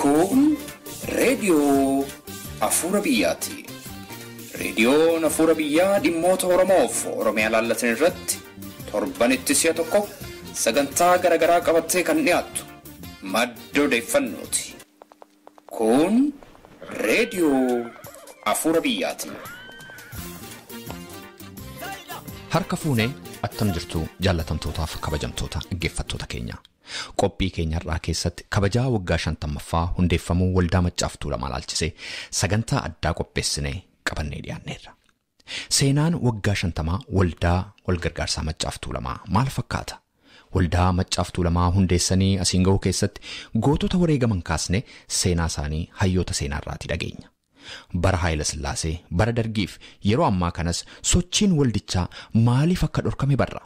Kun reediyoo Afuura Biyyaati. Reediyoon Afuura Biyyaa dhimmoota Oromoof Oromiyaa laallatan irratti torbanitti si'a tokko sagantaa garaagaraa qabattee kan dhiyaattu madda odeeffannooti. Kun reediyoo Afuura Biyyaati. Harka fuunee attam jirtu jaallatamtootaaf kabajamtoota dhaggeeffattoota keenya. Qophii keenya irraa keessatti kabajaa waggaa 50ffaa hundeeffamuu waldaa Maccaaf Tuulamaa ilaalchisee sagantaa addaa qopheessinee qabannee dhiyaanneerra. Seenaan waggaa 50 waldaa walgargaarsaa Maccaaf Tuulamaa maal fakkaata? Waldaa Maccaaf Tuulamaa hundeessanii asiin ga'uu keessatti gootota wareegaman kaasne seenaa isaanii hayyoota seenaa irraatii dhageenya. Bara Haayila Sillaasee, bara Dargiif yeroo ammaa kanas sochiin waldichaa maaliif akka dhorkame barra?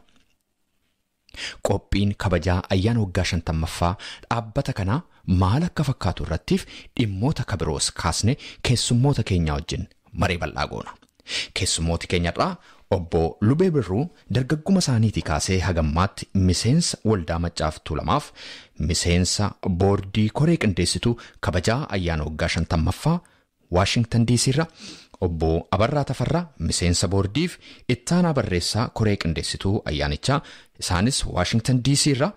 Qophiin kabajaa ayyaana waggaa 50ffaa dhaabbata kanaa maal akka fakkaatu irrattiif dhimmoota kabiroos kaasne keessummoota keenya wajjin maree bal'aa goona. Keessummooti keenyarraa obbo Lubee Birruu dargagguma isaaniitii kaasee hagammaatti miseensa waldaa Maccaaf Tuulamaaf miseensa boordii koree qindeessituu kabajaa ayyaana waggaa 50ffaa Waashingtan DC irra, obbo Abarraa Tafarraa miseensa boordiif ittaanaa barreessaa koree qindeessituu ayyaanichaa isaanis Waashingtan DC irra,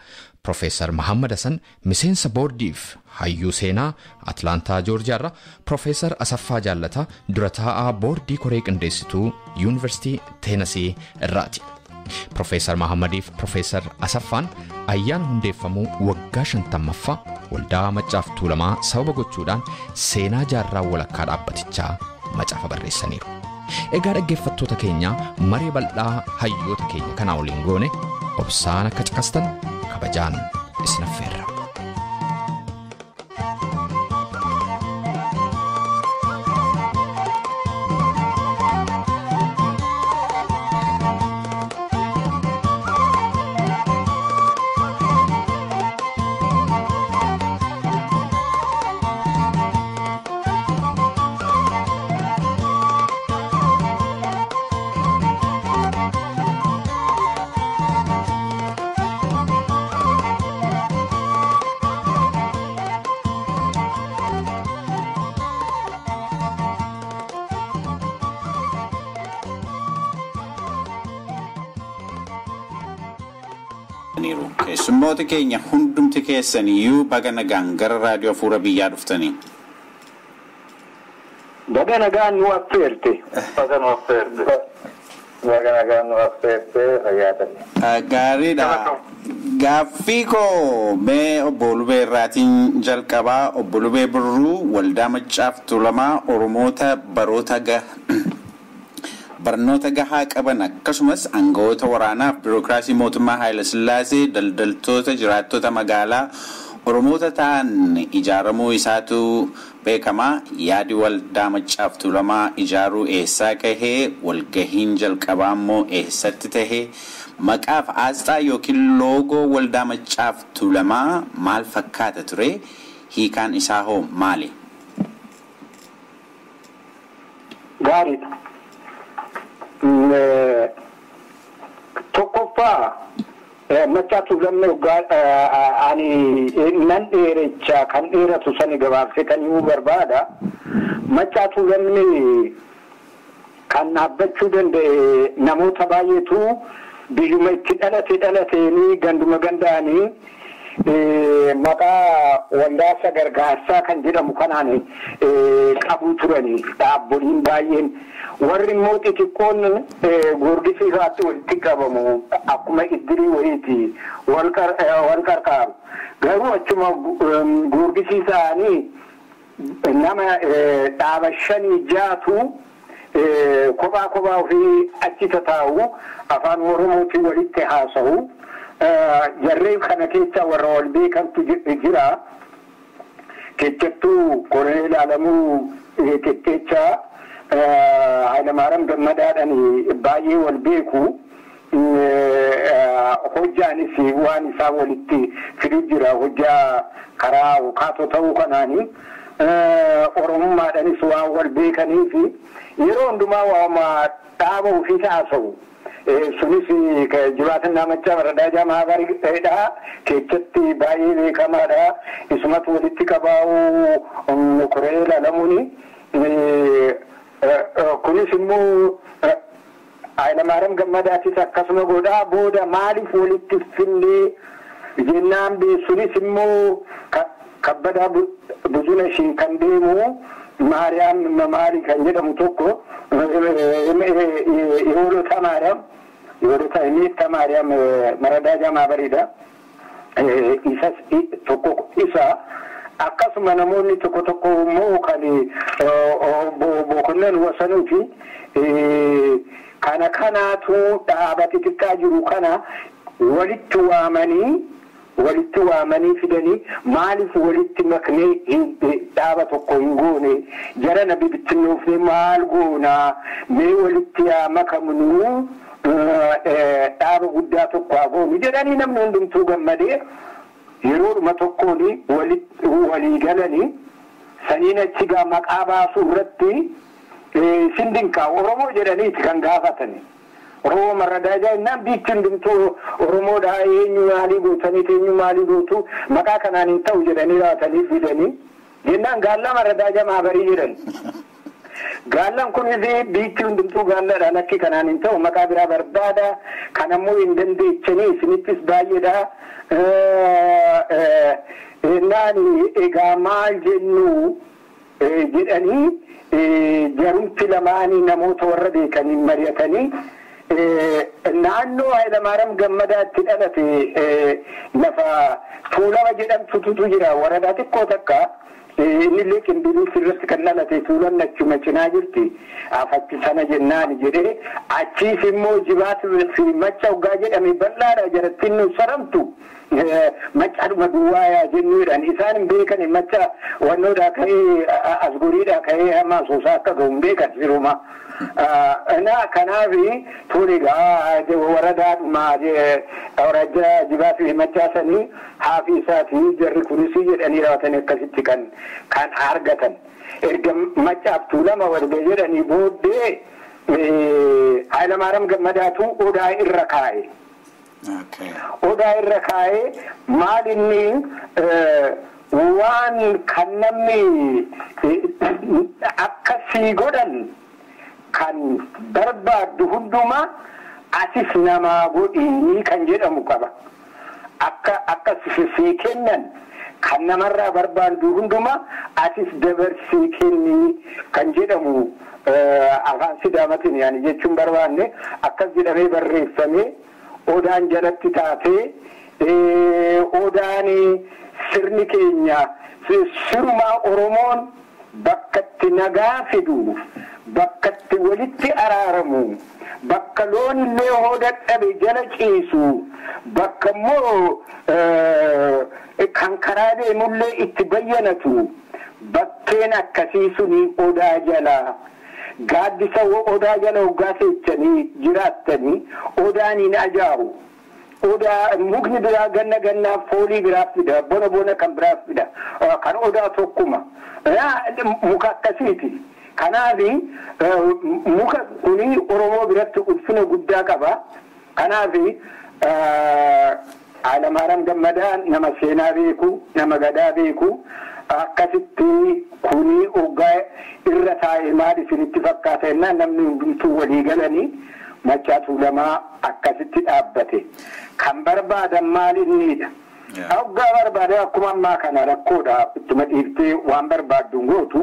Profeesar Mahammad Hassan miseensa boordiif hayyuu seenaa Atlaantaa Joorjiyaa irra, Profeesar Asaffaa Jaallataa dura taa'aa boordii koree qindeessituu Yuunivarsiitii Teenasii irraati. Profeesar Mahammadiif Profeesar Asaffaan ayyaana hundeeffamuu waggaa 50ffaa waldaa Maccaaf Tuulamaa sababa gochuudhaan seenaa jaarraa walakkaa dhaabbatichaa macaafa barreessaniiru. Egaa dhaggeeffattoota keenya maree bal'aa hayyoota keenya kanaa waliin goone obsaan akka caqastan kabajaan isin affeerra. Keessummoota keenya hundumti keessaniyyuu baga nagaan gara raadiyoo Afuura Biyyaa dhuftanii. Baga nagaan nu affeerte. Baga nu affeerte. Baga nagaan nu affeerte fayyaadha. Gaariidha. Gaaffii koo mee obbo Lubee irraatiin jalqabaa. Obbo Lubee Birruu waldaa Maccaaf Tuulamaa Oromoota baroota barnoota gahaa qaban akkasumas aangawoota waraanaaf biirokiraasii mootummaa Haayila Sillaasee daldaltoota jiraattota magaalaa Oromoota ta'an ijaaramuu isaatu beekamaa. Yaadi waldaa Maccaaf Tuulamaa ijaaruu eessaa kahee, walgahiin jalqabaa immoo eessatti tahee, maqaaf aasxaa yookiin loogoo waldaa Maccaaf Tuulamaa maal fakkaata ture, hiikaan isaa hoo maali? Gaariidha. Tokkoffaa Maccaaf Tuulamni ani nan dheerecha kan dheeratu sani gabaabsee kan himuu barbaada. Maccaaf Tuulamni kan dhaabbachuu danda'e namoota baay'eetu biyyuma itti dhalate dhalateenii ganduma ganda'anii maqaa waldaasa gargaarsaa kan jedhamu kanaan qabuu turanii dhaabboliin baay'een. Warri immoo xixiqqoon gurgisii irraatti walitti qabamu akkuma iddirii wayiiti wal qarqaaru. Garuu achuma gurgisii isaanii nama dhaaba 5-6 kophaa kophaa ofii achi tataa'u afaan Oromootiin walitti haasa'u. Jarreen kana keessa warra wal beekantu jira. Keessattuu Koloneel Alamuu Qixxeechaa Hayilamaariyaam Gammadaadhaan baay'ee wal beeku. Hojjaanis waan isaa walitti fidu jira. Hojjaa karaa kaatoo ta'uu kanaani Oromummaadhaanis waan wal beekaniif yeroo hundumaa waama dhaaba ofii haasa'u. Sunis Jibaatinaa Machaa Maradaaja Mahabariidha. Keessatti baay'ee beekamaadha. Isumatu walitti qabaa'u koree ilaalamuuni. Kunis immoo Hayilamaariyaam Gammadaatis akkasuma godhaa booda maaliif walitti finnee jennaan sunis immoo Kabbadaa Buzunashiin kan deemu Maariyaam Mamaari kan jedhamu tokko Yehoolota Maariyaam Yehoolota Himiitta Maariyaam Maradaaja Maabariidha. Isas tokko isa akkasuma namoonni tokko tokko immoo kan Bokonnon Wasanuu fi kana kanaatu dhaaba xixiqqaa jiru kana walitti waamanii fidanii maaliif walitti maknee dhaaba tokko hin goone jara na bibittinnoofne maal goonaa mee walitti yaa makamnuu dhaaba guddaa tokko haa goonu jedhanii namni hundumtuu gammadee yeroodhuma tokkoon walii galanii saniin achi gaa maqaa baasuu irratti sindinkaa Oromoo jedhaniiti kan gaafatani. Oromoo Maradaaja jennaan biitti hundumtuu Oromoodhaa eenyu maalii gootaniit eenyu maalii gootu maqaa kanaan hin ta'u jedhanii raatanii fidanii jennaan gaallaa Maradaaja Maabarii jedhan. Gaallaan kunis biitti hundumtuu gaallaadha lakki kanaan hin ta'u maqaa biraa barbaada kanammoo hin dandeechanii isinittis baay'eedha. Jennaan egaa maal jennu jedhanii jarumti lamaanii namoota warra beekanii mari'atanii naannoo Hayilamaariyaam Gammadaatti dhalate lafa Tuulama jedhamtutu jira waradaa xiqqoo takka innillee Qimbibiis irratti kan dhalate Tuulamni achuma cinaa jirti afachi sana jennaan jedhee achiis immoo Jibaat fi Macha hoggaa jedhame bal'aadha jarattiin nu saramtu machaadhuma duwwaa yaa jennuudhaan isaan hin beekan macha wannoodhaa ka'ee asgoriidhaa ka'ee hamma asoosaa akka ga'u hin beekan siruma. Na kanaaf tole gaa waradaadhuma warajja Jibaa fi Machaa sanii haafi isaatii jarri kunis jedhanii raawwatanii akkasitti kan argatan. Erga Machaaf Tuulama walga jedhanii booddee Hayilamaariyaam Gammadaatu odaa irra kaa'e. Odaa irra kaa'ee maal inni waan kan namni akkasii godhan kan barbaaddu hundumaa asis namaa godhii kan jedhamu qaba. Akka sii kennan kan namarraa barbaaddu hundumaa asis dabarsii kennii kan jedhamu afaan Sidaamatiin yaani jechuun barbaanne akkas jedhamee barreeffamee odaan jalatti taatee odaan sirni keenya sirumaa Oromoon bakkatti nagaa fidu bakkatti walitti araaramu bakka loon illee hoo dadhabe jala ciisu bakka immoo kan karaa deemullee itti bayyanatu bakkeen akkasii suni odaa jalaa. Gaaddisa odaa jala hoggaa seechanii jiraattanii odaan hin ajaaru. Odaa mukni biraa ganna gannaaf foolii biraa fida bona bona kan biraa fida kan odaa tokkuma. Muka akkasiiti. Kanaaf muka kuni Oromoo biratti ulfina guddaa qaba. Kanaaf Hayilamaariyaam Gammadaa nama seenaa beeku nama gadaa beeku. Akkasitti kuni hoggaa irra taa'e maal isinitti fakkaata jennaan namni hundumtuu walii galanii Machaa Tuulamaa akkasitti dhaabbate. Kan barbaadan maal innidha. Hoggaa barbaadan akkuma ammaa kana rakkoodha ittuma dhiiftee waan barbaaddu gootu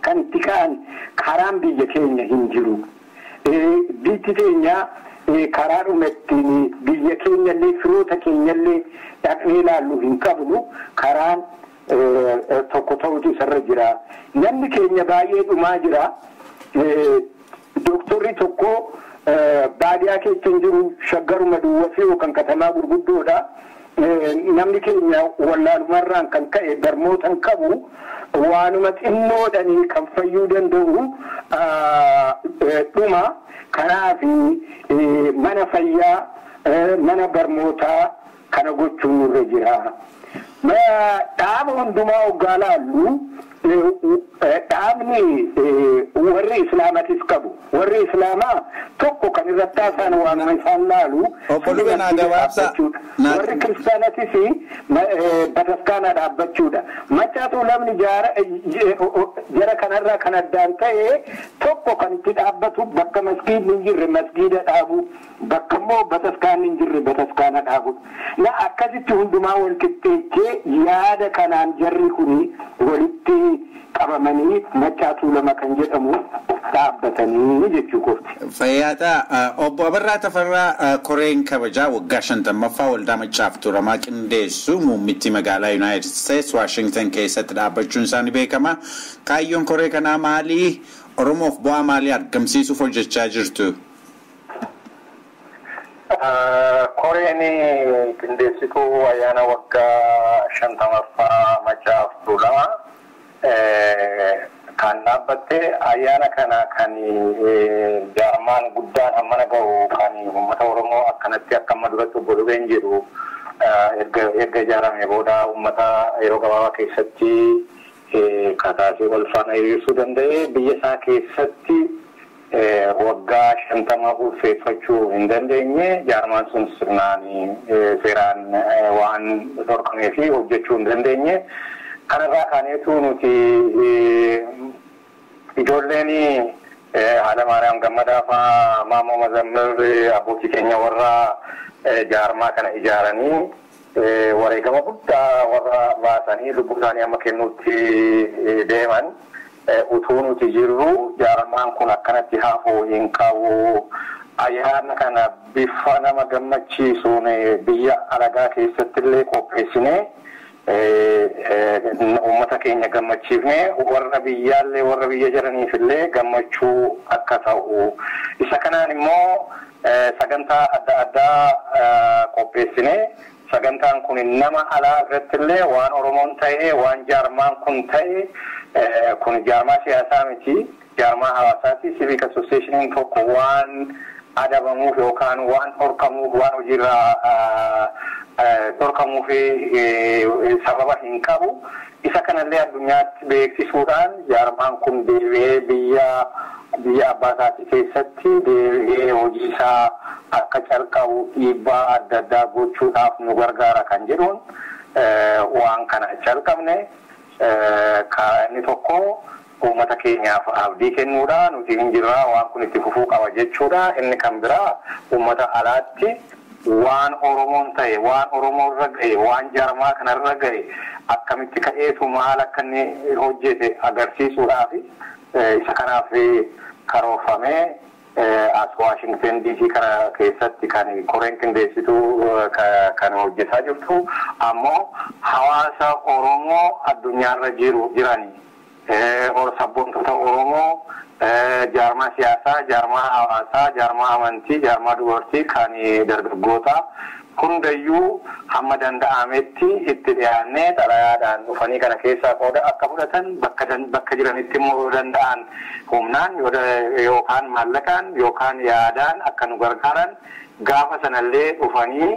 kan itti ka'an karaan biyya keenya hin jiru. Biyyi keenya karaa dhuma ittiin biyya keenyallee firoota keenyallee dhaqnee ilaallu hin qabnu karaan tokko ta'utu isarra jira. Namni keenya baay'ee dhumaa jira. Dooktorri tokko baadiyaa keessa hin jiru shaggaruma duwwaa fi yookaan katamaa gurguddoodha. Namni keenya wallaalumarraan kan ka'e barmoota hin qabu waanuma xinnoodhanii kan fayyuu danda'u dhuma. Kanaaf mana fayyaa mana barmootaa kana gochuun nurra jira. Dhaaba hundumaa hoggaa laallu Dhaabni warri islaamatis qabu. Warri islaamaa tokko kan irratti haasa'an waanuma isaan laalu. Obbo Lubee naa gabaabsa. Warri kiristaanatis bataskaana dhaabbachuudha. Macaa Tuulamni jara kanarraa kan addaan ta'e tokko kan itti dhaabbatu bakka maskiidni hin jirre maskiida dhaabu, bakka immoo bataskaanni hin jirre bataskaana dhaabu. Na akkasitti hundumaa wal qixxeechee yaada kanaan jarri kuni walitti qabamanii Macaa Tuulama kan jedhamu dhaabbatanii jechuu kooti. Fayyaata obbo Abarraa Tafarraa, koreen kabajaa waggaa 50ffaa waldaa Macaaf Tuulamaa qindeessu muummitti magaalaa Yuunaayitid Steets Waashingtan keessatti dhaabbachuun isaanii beekama. Kaayyoon koree kanaa maali? Oromoof bu'aa maalii argamsiisuuf hojjechaa jirtu? Koreen qindeessituu ayyaana waggaa 50ffaa Macaaf Tuulamaa kan dhaabbatte ayyaana kana kan jaarmaan guddaan hammana gahu kan uummata Oromoo akkanatti akka amma duratti obbo Lubeen jedhu erga ijaarame booda uummata yeroo gabaabaa keessatti kakaasee wal faana hiriirsuu danda'e, biyya isaa keessatti waggaa 50 ulfeeffachuu hin dandeenye. Jaarmaan sun sirnaan seeraan waan dhorkamee fi hojjechuu hin dandeenye. Kanarraa kaaneetu nuti ijoolleen Haala Maariyaam Gammadaa fa'aa, Maamoo Mazammir, abbootii keenya warra jaarmaa kana ijaaranii wareegama guddaa warra baasanii lubbuu isaanii amma kennuutti deeman, utuu nuti jirru jaarmaan kun akkanatti hafuu hin qabu. Ayyaana kana bifa nama gammachiisuun biyya alagaa keessatti illee qopheessinee uummata keenya gammachiifnee warra biyyaallee warra biyya jiraniif illee gammachuu akka ta'u, isa kanaan immoo sagantaa adda addaa qopheessinee, sagantaan kun nama alaa irratti illee waan Oromoon ta'e, waan jaarmaan kun ta'e, kun jaarmaa siyaasaa miti, jaarmaa hawaasaati. Civic associationiin tokko waan adabamuuf yookaan waan dhorkamuuf, waan hojiirraa dhorkamuuf sababa hin qabu. Isa kanallee addunyaatti beeksisuudhaan jaarmaan kun deebi'ee biyya abbaa isaatii keessatti deebi'ee hojii isaa akka calqabu dhiibbaa adda addaa gochuudhaaf nu gargaara kan jedhuun waan kana calqabne. Inni tokko uummata keenyaaf abdii kennuudha. Nuti hin jirraa, waan kun itti fufuu qaba jechuudha. Inni kan biraa uummata alaatti waan Oromoon ta'e, waan Oromoo irra ga'e, waan jaarmaa kanarra ga'e, akkamitti ka'eetu maal akka inni hojjete agarsiisuudhaaf isa kanaaf karoorfamee as Waashingten DC kana keessatti kan koreen qindeessituu kan hojjetaa jirtu. Ammoo hawaasa Oromoo addunyaarra jiru jirani, sabboontota Oromoo, jaarmaa siyaasaa, jaarmaa hawaasaa, jaarmaa amantii, jaarmaa dubartii, kan dargaggoota hundayyuu hamma danda'ametti itti dhiyaannee xalayaadhaan dhufanii kana keessaa qooda akka fudhatan, bakka jiranitti immoo yoo danda'an humnaan yookaan maallaqaan yookaan yaadaan akka nu gargaaran, gaafa sanallee dhufanii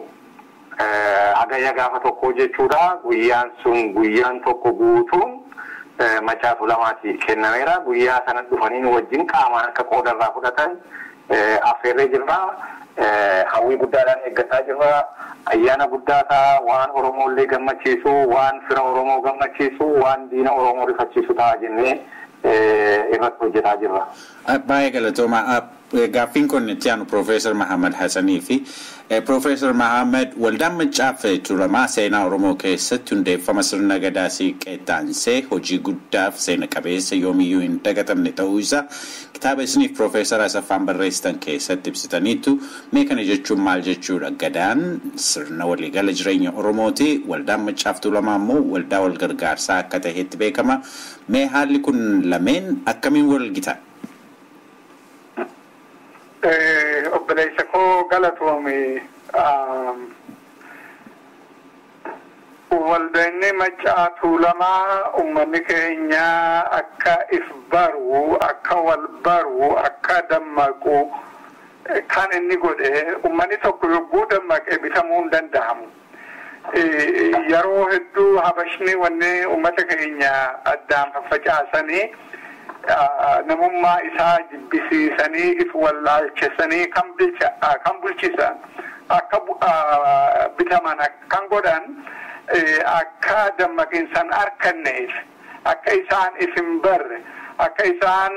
Hagayya gaafa 1 jechuudha. Guyyaan sun guyyaan tokko guutuun Macaa Tuulamaati kennameera. Guyyaa sana dhufanii nu wajjin qaamaan akka qoodarraa fudhatan affeerree jirra. Hawwii guddaadhaan eeggataa jirra. Ayyaana guddaa ta'a, waan Oromoollee gammachiisu, waan fira Oromoo gammachiisu, waan diina Oromoo rifachiisu ta'a jennee irratti hojjetaa jirra. Baay'ee galatooma. Gaaffiin kun itti aanu Piroofeesar Mahammad Hassanii fi Piroofeesar Mahammad, waldaan Macaaf Tuulamaa seenaa Oromoo keessatti hundeeffama sirna gadaa siiqqee hojii guddaaf seena qabeessa yoomiyyuu hin dagatamne ta'uu isaa kitaaba isiniif Piroofeesar Asaffaan barreessitan keessatti ibsitaniitu. Mee kana jechuun maal jechuudha? Gadaan sirna waliigala jireenya Oromooti. Waldaan Macaaf Tuulamaa immoo waldaa wal gargaarsaa akka ta'etti beekama. Mee haalli kun lameen akkamiin wal gita? Obboleessa koo, galatoome. Waldaan Macaa Tuulamaa uummanni keenya akka if baru, akka wal baru, akka dammaqu kan inni godhe. Uummanni tokko yogguu dammaqe bitamuu hin danda'amu. Yeroo hedduu habashni wanni uummata keenya addaan faffacaasanii namummaa isaa jibbisiisanii if wallaalchisanii kan bulchisan akka bitaman kan godhan akka dammaqiinsan arkanneef akka isaan if hin barre akka isaan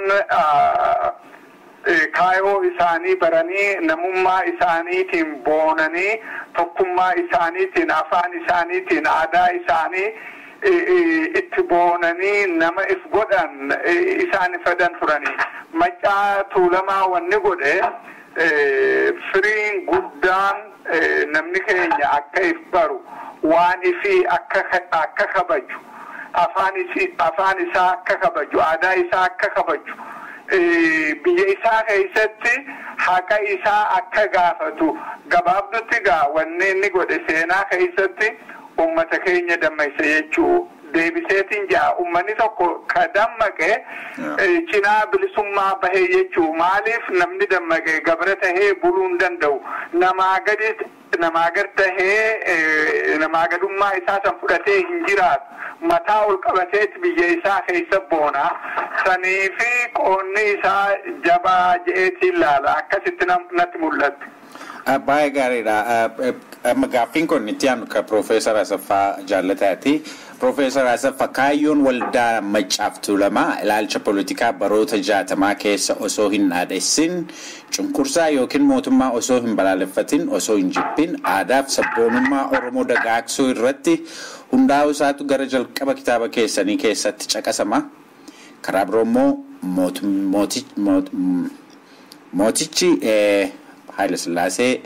kaayoo isaanii baranii namummaa isaaniitiin boonanii tokkummaa isaaniitiin afaan isaaniitiin aadaa isaanii itti boonanii nama if godhan isaan fedhan turanii. Maccaa Tuulamaa wanni godhe firiin guddaan namni keenya akka if baru waan ifii akka kabaju afaan isaa akka kabaju aadaa isaa akka kabaju biyya isaa keessatti haqa isaa akka gaafatu gabaabdutti gaa wanni inni godhe seenaa keessatti ummata keenya dammayse jechuu deebiseetiin jaa ummanni tokko ka dammaqe cinaa bilisummaa bahee jechuu maaliif namni dammaqe gabra tahee buluu hin danda'u namaa gad tahee namaa gadummaa isaa san fudhatee hin jiraatu mataa ol qabateet biyya isaa keessa boona sanii fi qoonni isaa jabaa je'eetiin laala akkasitti natti mul'atti. Baay'ee gaariidha. Amma gaaffiin kun itti aanu kan Piroofeesar Asaffaa Jaallataati. Piroofeesar Asaffaa kaayyoon waldaa Maccaaf Tuulamaa ilaalcha poolitikaa baroota 60 keessa osoo hin dhaadessin cunqursaa yookiin mootummaa osoo hin balaaleffatin osoo hin jibbin aadaaf sabboonummaa Oromoo dagaagsuu irratti hundaa'uu isaatu gara jalqaba kitaaba keessanii keessatti caqasama. Karaa biroo immoo mootichi Haayile Sillaasee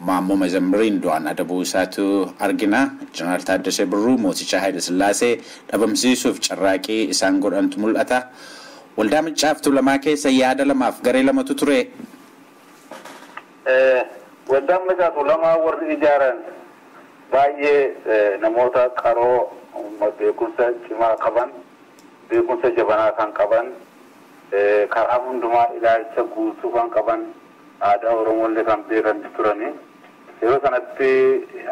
Maammoo Mazammiriin du'aan adabuu isaatu argina. Jeneraal Taaddasee Birruu mooticha Haayile Sillaasee dhabamsiisuuf carraaqii isaan godhantu mul'ata. Waldaa Maccaaf Tuulamaa keessa yaada lamaaf garee lamatu ture. Waldaan Maccaaf Tuulamaa warri ijaaran baay'ee namoota qaroo beekumsa cimaa qaban, beekumsa jabanaa kan qaban, karaa hundumaa ilaalcha guutuu kan qaban, aadaa Oromoolee kan beekan turani. Yeroo sanatti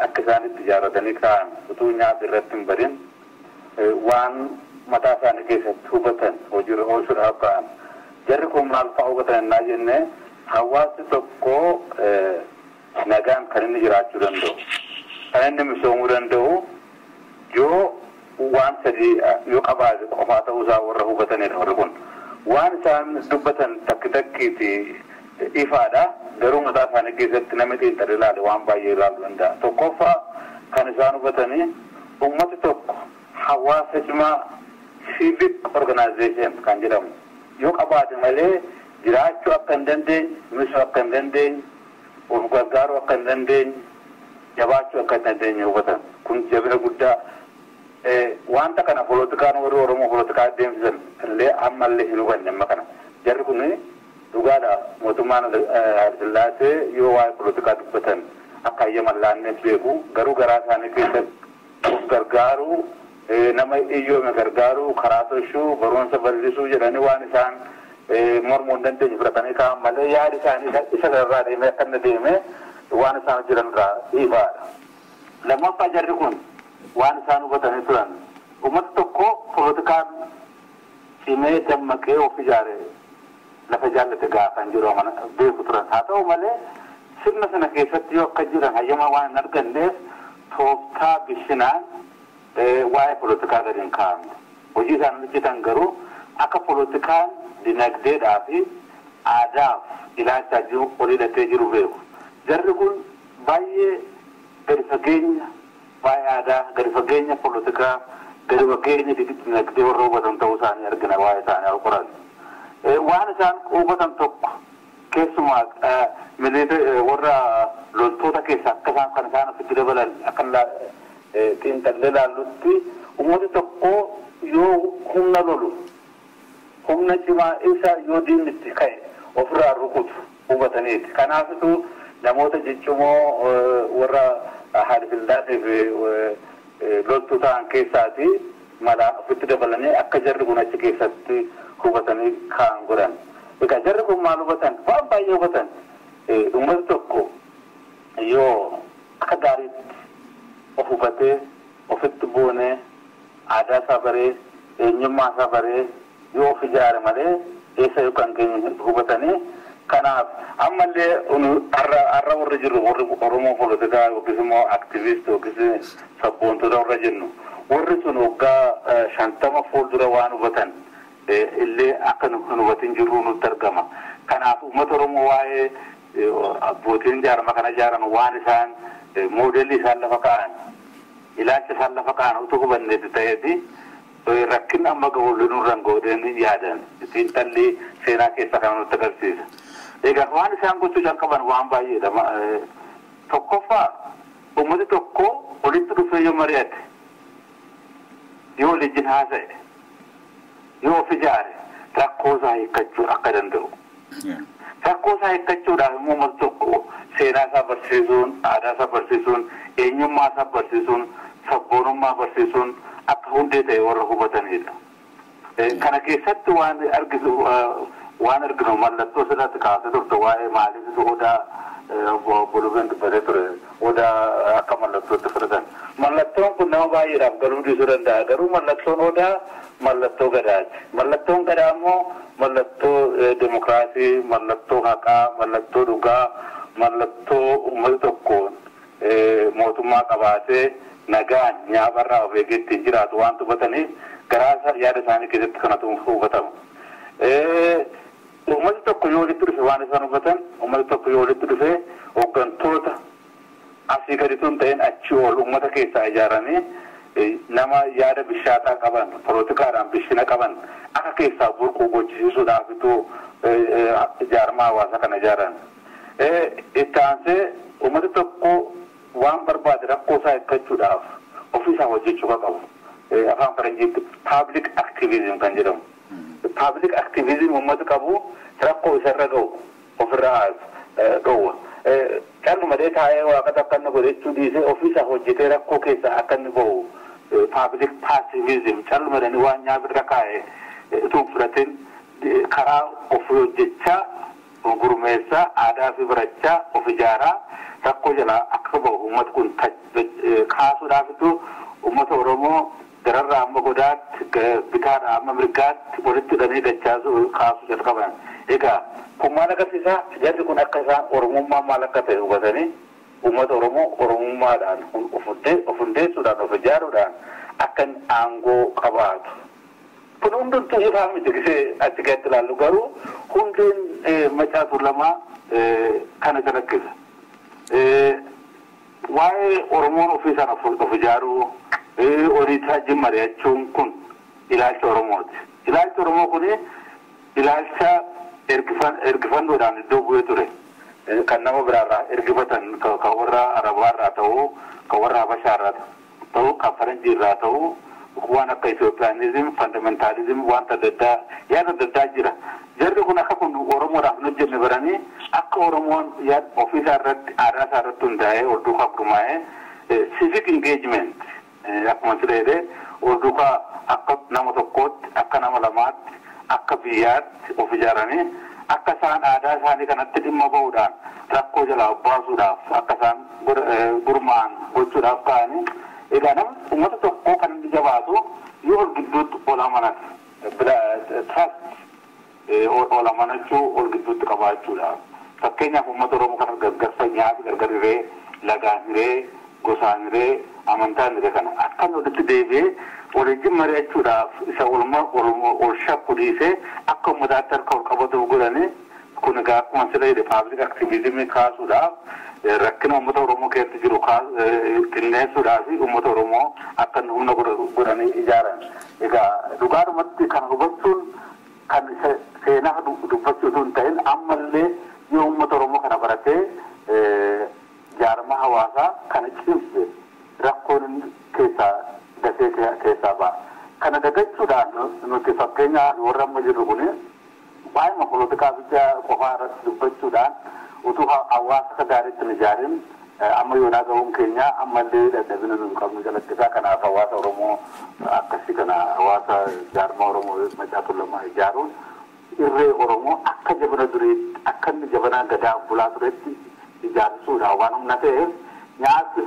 akka isaanitti ijaarratanii ka'an utuu nyaata irratti hin badin waan mataa isaanii keessatti hubatan hojiirra oolchuudhaaf ka'an. Jarri kun maal fa'aa hubatan innaa jenne hawaasni tokko nagaan kan inni jiraachuu danda'u, kan inni misoomuu danda'u yoo waan sadii yoo qabaate qofaa ta'uusaa warra hubatanidha warri kun. Waan isaan dubbatan takki takkiiti ifaadha. Garuu mataa isaanii keessatti namni xiinxalee ilaale waan baay'ee ilaaluu danda'a. Tokkoffaa kan isaan hubatanii uummati tokko hawaasa cimaa civic organization kan jedhamu yoo qabaate malee jiraachuu akka hin dandeenye, misoomuu akka hin dandeenye, of gargaaruu akka hin dandeenye, jabaachuu akka hin dandeenye hubatan. Kun jabina guddaa. Wanta kana poolitikaan warri Oromoo poolitikaa adeemsisan illee ammallee hin hubanne amma kana. Jarri kun dhugaadha mootummaan Haayile Sillaasee yoo waa'ee poolitikaa dubbatan akka hayyaman laanneef beeku garuu garaa isaanii keessatti of gargaaruu nama iyyoome gargaaruu karaa tolchuu barumsa bal'isuu jedhanii waan isaan mormuu hin dandeenye fudhatanii ka'an malee yaadi isaanii isa irraa deemee akka inni deeme waan isaan jiran irraa ifaadha. Lammaffaa jarri kun waan isaan hubatanii turan uummata tokko poolitikaan cimee dammaqee of ijaare lafa jaallate gaafan jiru beeku turan. Haa ta'u malee sirna sana keessatti yoo akka jiran hayyama waan hin arganneef tooftaa bishinaan waa'ee poolitikaa gadi hin kaa'amne. Hojii isaan hojjetan garuu akka poolitikaan dinagdeedhaa fi aadaaf ilaalchaa jiru ol hidhatee jiru beeku. Jarri kun baay'ee gadi fageenya waa'ee aadaa, gadi fageenya poolitikaa, gadi fageenya dinagdee warra hubatan ta'uu isaanii argina waa'ee isaanii al qoran. Waan isaan hubatan tokko keessumaa warra loltoota keessa akka isaan kan isaan ofitti dabalan akka xiinxallee ilaallutti uummati tokko yoo humna lolu humna cimaa isa yoo diinni itti ka'e ofirraa rukutu hubataniiti. Kanaafituu namoota ciccimoo warra Haayile Sillaaseef loltuu ta'an keessaati mala ofitti dabalanii akka jarri kun achi keessatti hubatanii ka'an godhan. Egaa jarri kun maal hubatan? Waan baay'ee hubatan. Uummati tokko yoo akka gaariitti of hubatee ofitti boonee aadaa isaa baree eenyummaa isaa baree yoo of ijaare malee eessa yookaan keenya hubatanii. Kanaaf ammallee har'a warri jirru warri Oromoo polotikaa yookiis immoo aktiviist yookiis sabboontota warra jennu warri sun waggaa 50 fuuldura waan hubatan illee akka nu hin hubatin jirru nutti argama. Kanaaf uummata Oromoo waa'ee abbootiin jaarma kana ijaaran waan isaan moodelli isaan lafa kaa'an ilaalcha isaan lafa kaa'an utuu hubanneeti ta'eeti rakkin amma gahu nurraan godheen yaadan xiinxalli seenaa keessa kana nutti agarsiisa. Egaa waan isaan gochuu jalqaban waan baay'eedha. Tokkoffaa uummati tokko walitti dhufee yoo mari'ate yoo waliin haasa'e yoo of ijaare rakkoo isaa hiikkachuu akka danda'u. Rakkoo isaa hiikkachuudhaaf immoo uummati tokko seenaa isaa barsiisuun, aadaa isaa barsiisuun, eenyummaa isaa barsiisuun, sabboonummaa barsiisuun akka hundee ta'e warra hubatanidha. Kana keessatti waan argisu waan arginu mallattoo sirratti kaasee turte waa'ee maaliif odaa bolobeen dubbatee ture odaa akka mallattootti fudhatan. Mallattoon kun nama baay'eedhaaf galuu dhiisuu danda'a. Garuu mallattoon odaa mallattoo gadaati. Mallattoon gadaa immoo mallattoo demokiraasii, mallattoo haqaa, mallattoo dhugaa, mallattoo uummata tokkoon mootummaa qabaatee nagaan nyaabarraa of eegee ittiin jiraatu waan hubataniif garaa yaada isaanii keessatti kanatu hubatama. Uummati tokko yoo walitti dhufe waan isaan hubatan, uummati tokko yoo walitti dhufe hooggantoota asii gaditu hin ta'in achi ol uummata keessaa ijaaranii nama yaada bishaataa qaban, poolotikaadhaan bishina qaban akka keessaa burquu gochisiisuudhaaf ituu jaarmaa hawaasaa kana ijaaran. Itti aansee uummati tokko waan barbaade rakkoo isaa hiikkachuudhaaf ofiisaa hojjechuu kan qabu. Afaan Faranjiitti public activism kan jedhamu. Public activism uummati qabu rakkoo isarra gahu ofirraa dhoowwa. Callumadee taa'ee waaqata akka inni godhechuu dhiisee ofiisaa hojjetee rakkoo keessaa akka inni bahu public passivism callumadanii waan nyaabirra kaa'e utuu hin fudhatin karaa of hojjechaa gurmeessaa aadaa fi barachaa of ijaaraa rakkoo jalaa akka bahu uummati kun kaasuudhaafitu uummata Oromoo gararraa amma godaatti bitaadhaa amma mirgaatti walitti hidhanii dachaasuu kaasuu jalqaban. Egaa kun maal agarsiisaa? Jarri kun akka isaan Oromummaa maal akka ta'e hubatanii uummata Oromoo Oromummaadhaan of hundeessuudhaan of ijaaruudhaan akka inni aangoo qabaatu. Kun hundumtuu ifaa miti gisee achi gadi ilaallu garuu hundeen Macaa Tuulamaa kana calaqqisa. Waa'ee Oromoon ofiisaan of ijaaruu horiisaa wajjin mari'achuun kun ilaalcha Oromooti. Ilaalchi Oromoo kun ilaalcha ergifannoodhaan iddoo bu'ee ture. Kan nama biraarraa ergifatan kan warra Arabaarraa ta'uu, kan warra Habashaarraa ta'uu, kan Faranjiirraa ta'uu waan akka Itoophiyaanizim, fundamentalizim wanta adda addaa yaada adda addaa jira. Jarri kun akka kun Oromoodhaaf hin hojjenne baranii akka Oromoon ofiisaa irratti aadaa isaa irratti hundaa'ee ol duukaa gurmaa'ee civic engagement akkuma sila jedhee ol duukaa akka nama tokkootti, akka nama lamaatti, akka biyyaatti of ijaaranii akka isaan aadaa isaanii kanatti dhimma bahuudhaan rakkoo jalaa baasuudhaaf akka isaan gurmaa'an gochuudhaaf ka'anii. Egaa namni uummata tokkoo kan inni jabaatu yoo ol gidduutti ol amanate trust ol amanachuu ol gidduutti qabaachuudha. Fakkeenyaaf uummata Oromoo kana gargar nyaata gargar hiree, lagaan hiree, gosaan hiree, amantaan hiree kana akkan walitti deebi'ee waliin mari'achuudhaaf isa ol shakku dhiisee akka uummataatti harka ol qabatuuf godhanii kun egaa akkuma sila jedhe public activism kaasuudhaaf rakkina uummata Oromoo keessatti jiru xinneessuudhaaf uummata Oromoo akka inni humna godhanii ijaaran. Egaa dhugaadhumatti kana hubachuun kan seenaa dubbachuu osoo hin ta'in ammallee yoo uummata Oromoo kana baratee jaarmaa hawaasaa kana cimse rakkoon inni keessaa dafee keessaa ba'a. Kana dagachuudhaan nuti fakkeenyaaf warra amma jirru kuni baay'uma polotikaa biyya qofaa irratti dubbachuudhaan utuu hawaasa akka gaariitti hin ijaarin amma yoonaa gahuun keenya ammallee dadhabina nu qabnu calaqqisaa. Kanaaf hawaasa Oromoo akkasii kana hawaasa jaarmaa Oromoo Macaa Tuulamaa ijaaruun irree Oromoo akka jabana duriitti akka inni jabanaa gadaa bulaa turetti ijaarsisuudhaan waan humna ta'eef nyaati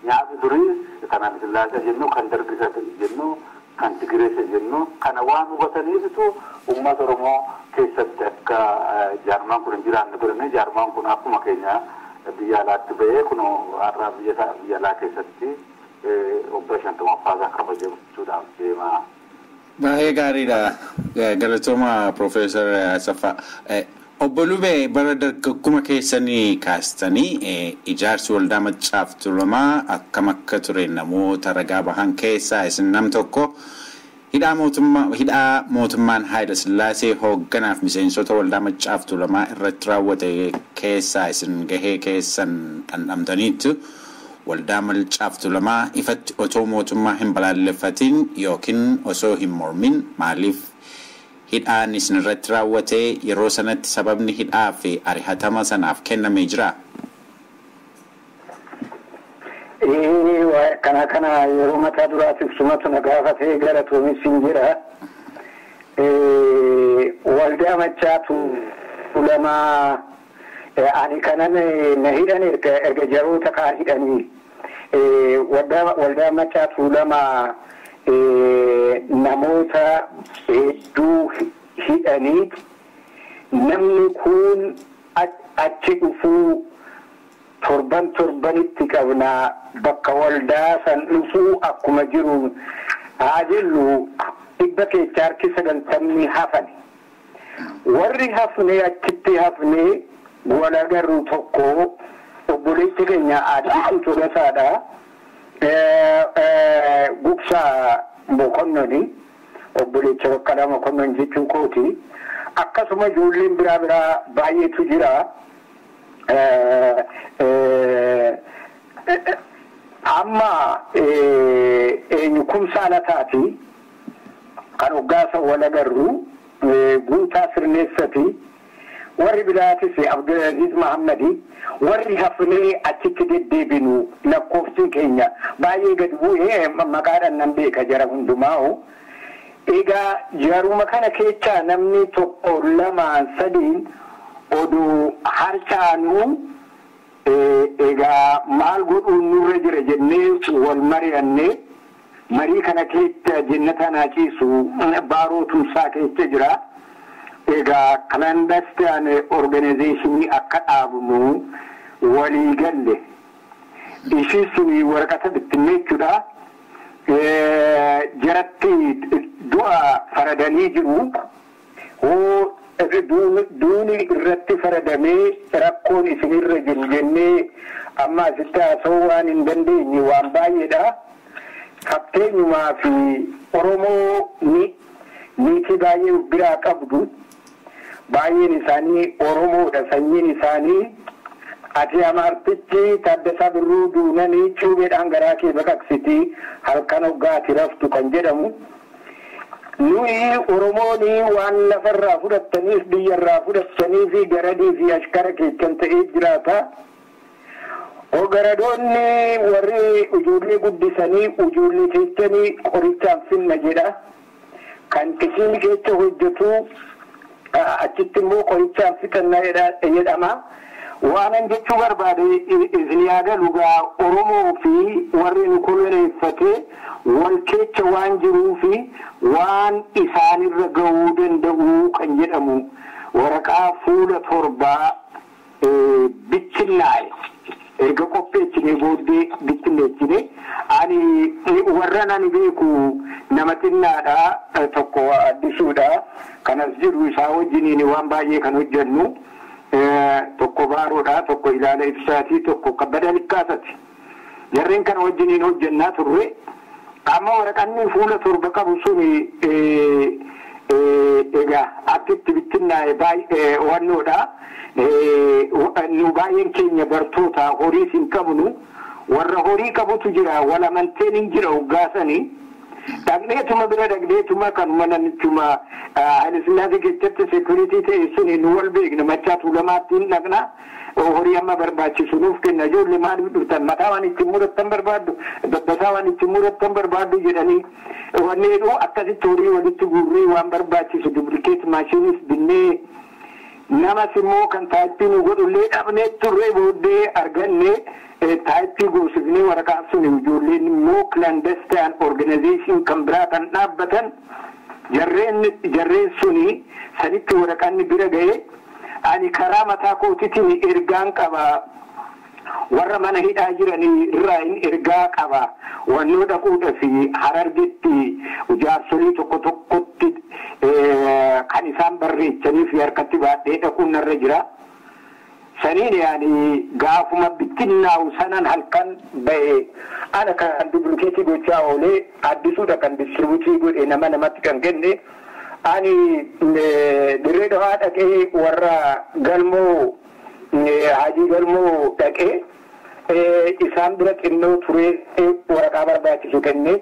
Nyaati durii kan Hayilasillaasee jennu, kan Dargisa jennu, kan Tigireessa jennu kana waan hubataniifitu uummata Oromoo keessatti akka jaarmaan kun hin jiraanne godhanii jaarmaan kun akkuma keenya biyya alaatti ba'ee kun har'a biyya alaa keessatti waggaa 50ffaa isaa kabajachuudhaaf deema. Baay'ee gaariidha. Galatooma Profeesar Asaffaa. Obbo Lubee, bara dargaggummaa keessanii kaastanii ijaarsi waldaa Maccaaf Tuulamaa akkam akka ture namoota ragaa bahan keessaa isin nam tokko. Hidhaa mootummaan Hayilasillaasee hoogganaaf miseensota waldaa Maccaaf Tuulamaa irratti raawwate keessaa isin gahee keessan dhandhamtaniitu. Waldaa Maccaaf Tuulamaa ifatti otoo mootummaa hin balaaleffatin yookiin osoo hin mormin maaliif hidhaan isin irratti raawwate? Yeroo sanatti sababni hidhaa fi ari'atama sanaaf kennamee jira? Kana yeroo mataa duraatiif sumatu na gaafatee galatoomis hin jira. Waldaa Maccaa Tuulamaa ani kanan na hidhan erga jaroota kaan hidhanii waldaa Maccaa Tuulamaa namoota hedduu hidhanii namni kun achi dhufuu torban torbanitti qabnaa bakka waldaa san dhufuu akkuma jiru haa jennu 100 keessaa harki 90 hafan. Warri hafne achitti hafne wal agarru tokko obboleessi keenya Addisuu Tolasaadha. Gugsaa Mokonnon, obboleessa Baqqalaa Mokonnon jechuu kooti. Akkasuma ijoolleen biraa biraa baay'eetu jira. Amma eenyu Kumsaa Lataati kan hoggaasa wal agarru Guutaa Sirneessati. Warri biraatis Abdulaziz Mahammadi. Warri hafnee achitti deddeebinu lakkoofsi keenya baay'ee gadi bu'ee maqaadhaan nan beeka jara hundumaa'u. Egaa jaruma kana keessaa namni tokko lamaan sadiin oduu harcaanuu egaa maal godhuun nurra jira jennee wal mari'annee marii kana keessa Jennataa Naaciisu Baaroo Tumsaa keessa jira. Egaa clandestine organization akka dhaabnu walii galle. Ishii suni waraqata bittinnee jechuudha. Jaratti du'a faradanii jiru. Hoo duuni irratti faradamee rakkoon isinirra jiru jennee amma asitti haasa'uu waan hin dandeenye waan baay'eedha. Fakkeenyumaa fi Oromoo niitii baay'ee biraa qabdu. Baay'een isaanii Oromoodha sanyiin isaanii. Ati Amaartichi Taaddasaa Birruu duunanii cuubeedhaan garaa kee baqaqsiti halkan hoggaati raftu kan jedhamu. Nuyi Oromoon waan lafarraa fudhattaniif biyyarraa fudhattanii fi garadii fi ashkara keessan ta'ee jiraata. Garadoonni warri ijoollee guddisanii ijoollee keessanii qorichaan finna jedha. Kan kisiin keessa hojjetu achitti immoo qorichaan fixanna jedhama. Waanan jechuu barbaade isin yaadalu gaa Oromoo fi warri nu koloneeffate wal keessa waan jiruu fi waan isaanirra gahuu danda'u kan jedhamu waraqaa fuula 7 bittinnaa'e. Erga qopheessine booddee bittinneessine ani warra ani beeku nama xinnaadha tokko Addisuudha kanas jiru isaa wajjiniin waan baay'ee kan hojjennu. Tokko Baaroodha, tokko Ilaala Ibsaatii, tokko Kabbada Likkaasati. Jarreen kana wajjiniin hojjennaa turre. Amma waraqanni fuula 7 qabu suni egaa akkitti bittinnaa'e baay'ee wannoodha. Nu baay'een keenya bartoota horiis hin qabnu. Warra horii qabutu jira, wal amanteen hin jira hoggaasanii. Dhaqneetuma bira dhaqneetuma kanuma namichuma Hayilasillaasee keessatti seekuritii ta'e suni nu wal beekna Maccaa Tuulamaatti hin dhaqna. Horii amma barbaachisu nuuf kenna ijoollee maaliif dhuftan mataa waan ittiin murattan barbaaddu dabbasaa waan ittiin murattan barbaaddu jedhanii wanni jedhu akkasitti horii walitti guurree waan barbaachisu duplikeet maashiinis binnee namas immoo kan taayippii nu godhullee dhabnee turree booddee arganne Taayippii goosifnee waraqaa sun ijoolleen immoo clandestine organization kan biraa kan dhaabbatan jarreen suni sanitti waraqaan bira ga'ee ani karaa mataa kootiitiin ergaan qaba. Warra mana hidhaa jiranii irraa hin ergaa qaba. Wannoo dhaquudhaaf Harargetti jaarsolii tokko tokkotti kan isaan barreechanii fi harkatti baadhee dhaquun narra jira. Saniin yaani gaafuma bittinnaa'u sanan halkan ba'e ana kan duplikeetii gochaa oolee addisuudha kan distribuutii godhe nama namatti kan kenne ani dirree dhawaa dhaqee warra galmoo Hajii Galmoo dhaqee isaan bira xinnoo turee waraqaa barbaachisu kenne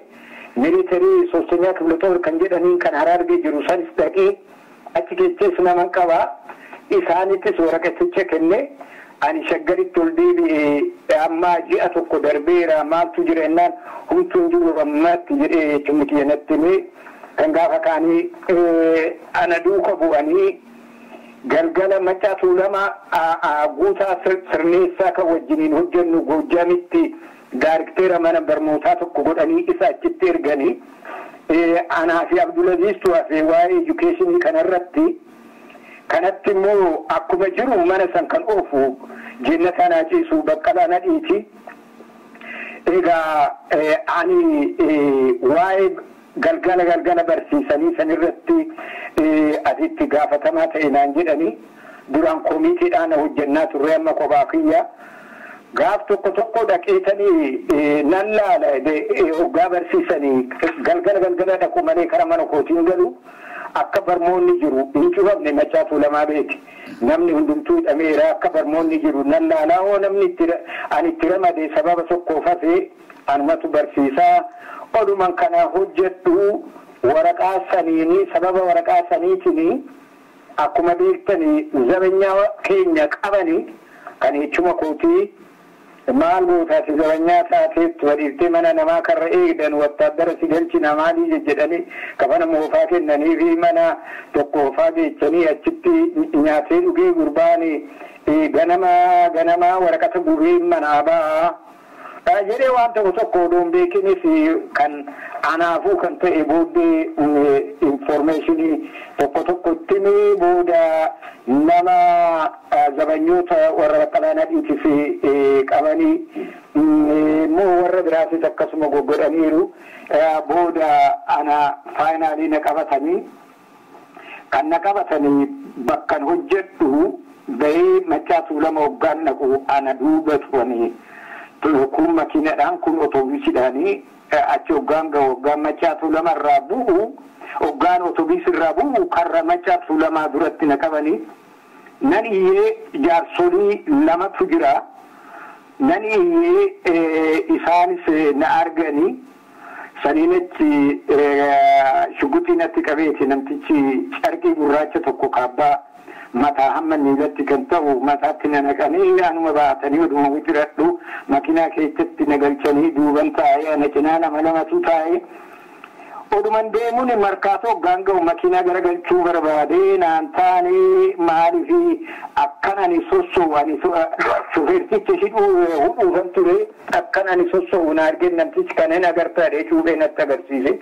militarii sostenyaa kibla kan jedhaniin kan Harargee jiru sanis dhaqee achi keessas naman qaba. Isaanittis waraqaticha kenne ani Shaggaritti ol deebi'ee amma ji'a tokko darbeera maaltu jira jennaan homtuu hin jiru ammaatti jedhee jechuun kiyya natti himee kan gaafa kaanii ana duuka bu'anii galgala Maccaa Tuulamaa guutaa sirneessaa kan wajjiniin hojjennu Goojjaamitti daarikteera mana barnootaa tokko godhanii isa achitti erganii anaa fi Abdulaziz Tuwaafee waa'ee edukeeshinii kanarratti kanatti immoo akkuma jiru mana san kan oofu Jennataa Naaciisuu Baqqalaa Nadhiiti. Egaa ani waa'ee galgala galgala barsiisanii sanirratti asitti gaafatamaa ta'e naan jedhanii duraan koomitiidhaan hojjennaa turre amma kophaa kiyya. Gaaf tokko tokko dhaqeetanii nan laala hoggaa barsiisanii galgala galgala dhaqu malee kara mana kootiin galu. Akka barmoonni jiru hin cufamne Maccaa Tuulamaa beeki. Namni hundumtuu hidhameera akka barmoonni jiru nan laalaa hoo namni ani itti ramade sababa tokkoof hafee anumatu barsiisaa oduman kana hojjedhu waraqaa saniini sababa waraqaa saniitiin akkuma beektanii zabanyaa keenya qabani kan jechuma kootii maal gootaati zabanyaa taateettu waliiftee mana namaa karra eegdan wattaaddara si galchina maalii jedhanii kafana moofaa kennanii fi mana tokko oofaa geechanii achitti nyaatee dhugee gurbaan ganama ganama waraqata gubee manaa ba'a. Jedhee waan tokko tokko odoon beekinis kan anaafuu kan ta'e booddee informeeshinii tokko tokkotti booda nama zabanyoota warra Baqqalaa Nadhiitis qabanii immoo warra biraatis akkasuma goggodhaniiru booda ana faayinaalii na qabatanii kan na qabatanii bakkan hojjedhu bahee Maccaa Tuulama hoggaan dhaqu ana duuba turanii. Kun makiinadhaan kun otobisiidhaanii achi hoggaan gahu hoggaan Maccaa Tuulamaa irraa bu'u hoggaan otobisii irraa bu'u karra Maccaa Tuulamaa duratti na qabanii nan iyyee jaarsolii lamatu jira nan iyyee isaanis na arganii saniin achi shuguxii natti qabeeti namtichi carqii gurraacha tokko kaabbaa mataa hamma miilatti kan ta'u mataatti na naqanii anuma baatanii oduma wixiradhu makiinaa keessatti na galchanii duuban taa'ee ana cinaa nama lamatu taa'ee oduman deemuun markaatoo hoggaan ga'u makiinaa garagalchuu barbaadee naan taane maaliifi akkan ani sossoo'u ani shufeerticha hudhuufan ture akkan ani sossoo'u na argeen namtichi kan hin agartaadhe cuuphee natti agarsiise.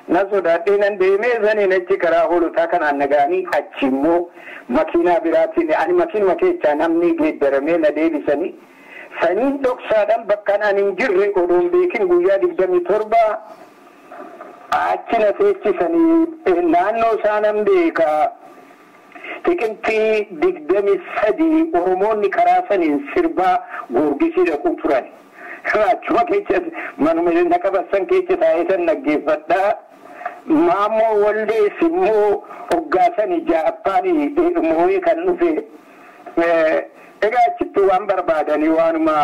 Na sodaadhee nan deemee saniin achi karaa hoolotaa kanaan nagaanii achi immoo makiinaa biraatiin ani makiinuma keessaa namni geeddaramee na deebisanii saniin dhoksaadhaan bakka ani hin jirre odoon beekin guyyaa 27 achi na teechisanii naannoo isaanan beeka Xiqimtii 23 Oromoonni karaa saniin sirbaa Goorgisii dhaquu turan. Achuma keessa manuma na qabatsan keessa taa'ee san dhaggeeffadhaa. Maammoo Wallees immoo hoggaasanii Jaappaan moo'ee kan dhufe. Egaa achitti waan barbaadanii waanuma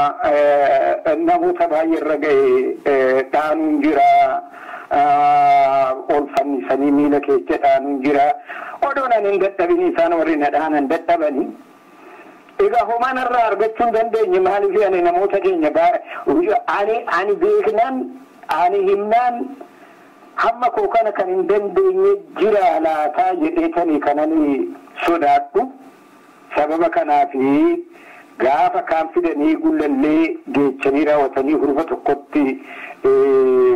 namoota baay'ee irra ga'e dhaanuun jira. Ol fannisanii miila keessa dhaanuun jira. Odoon ani hin dadhabin isaan warri na dhaanan dadhabanii. Egaa homaan irraa argachuu hin dandeenye maaliif ani namoota keenya ani beeknaan ani himnaan hamma koo kana kan hin dandeenye jira laataa jedheetanii kanani sodaadhu. Sababa kanaafi Gaafa kaan fidanii Gullallee geechanii raawwatanii hurufa tokkotti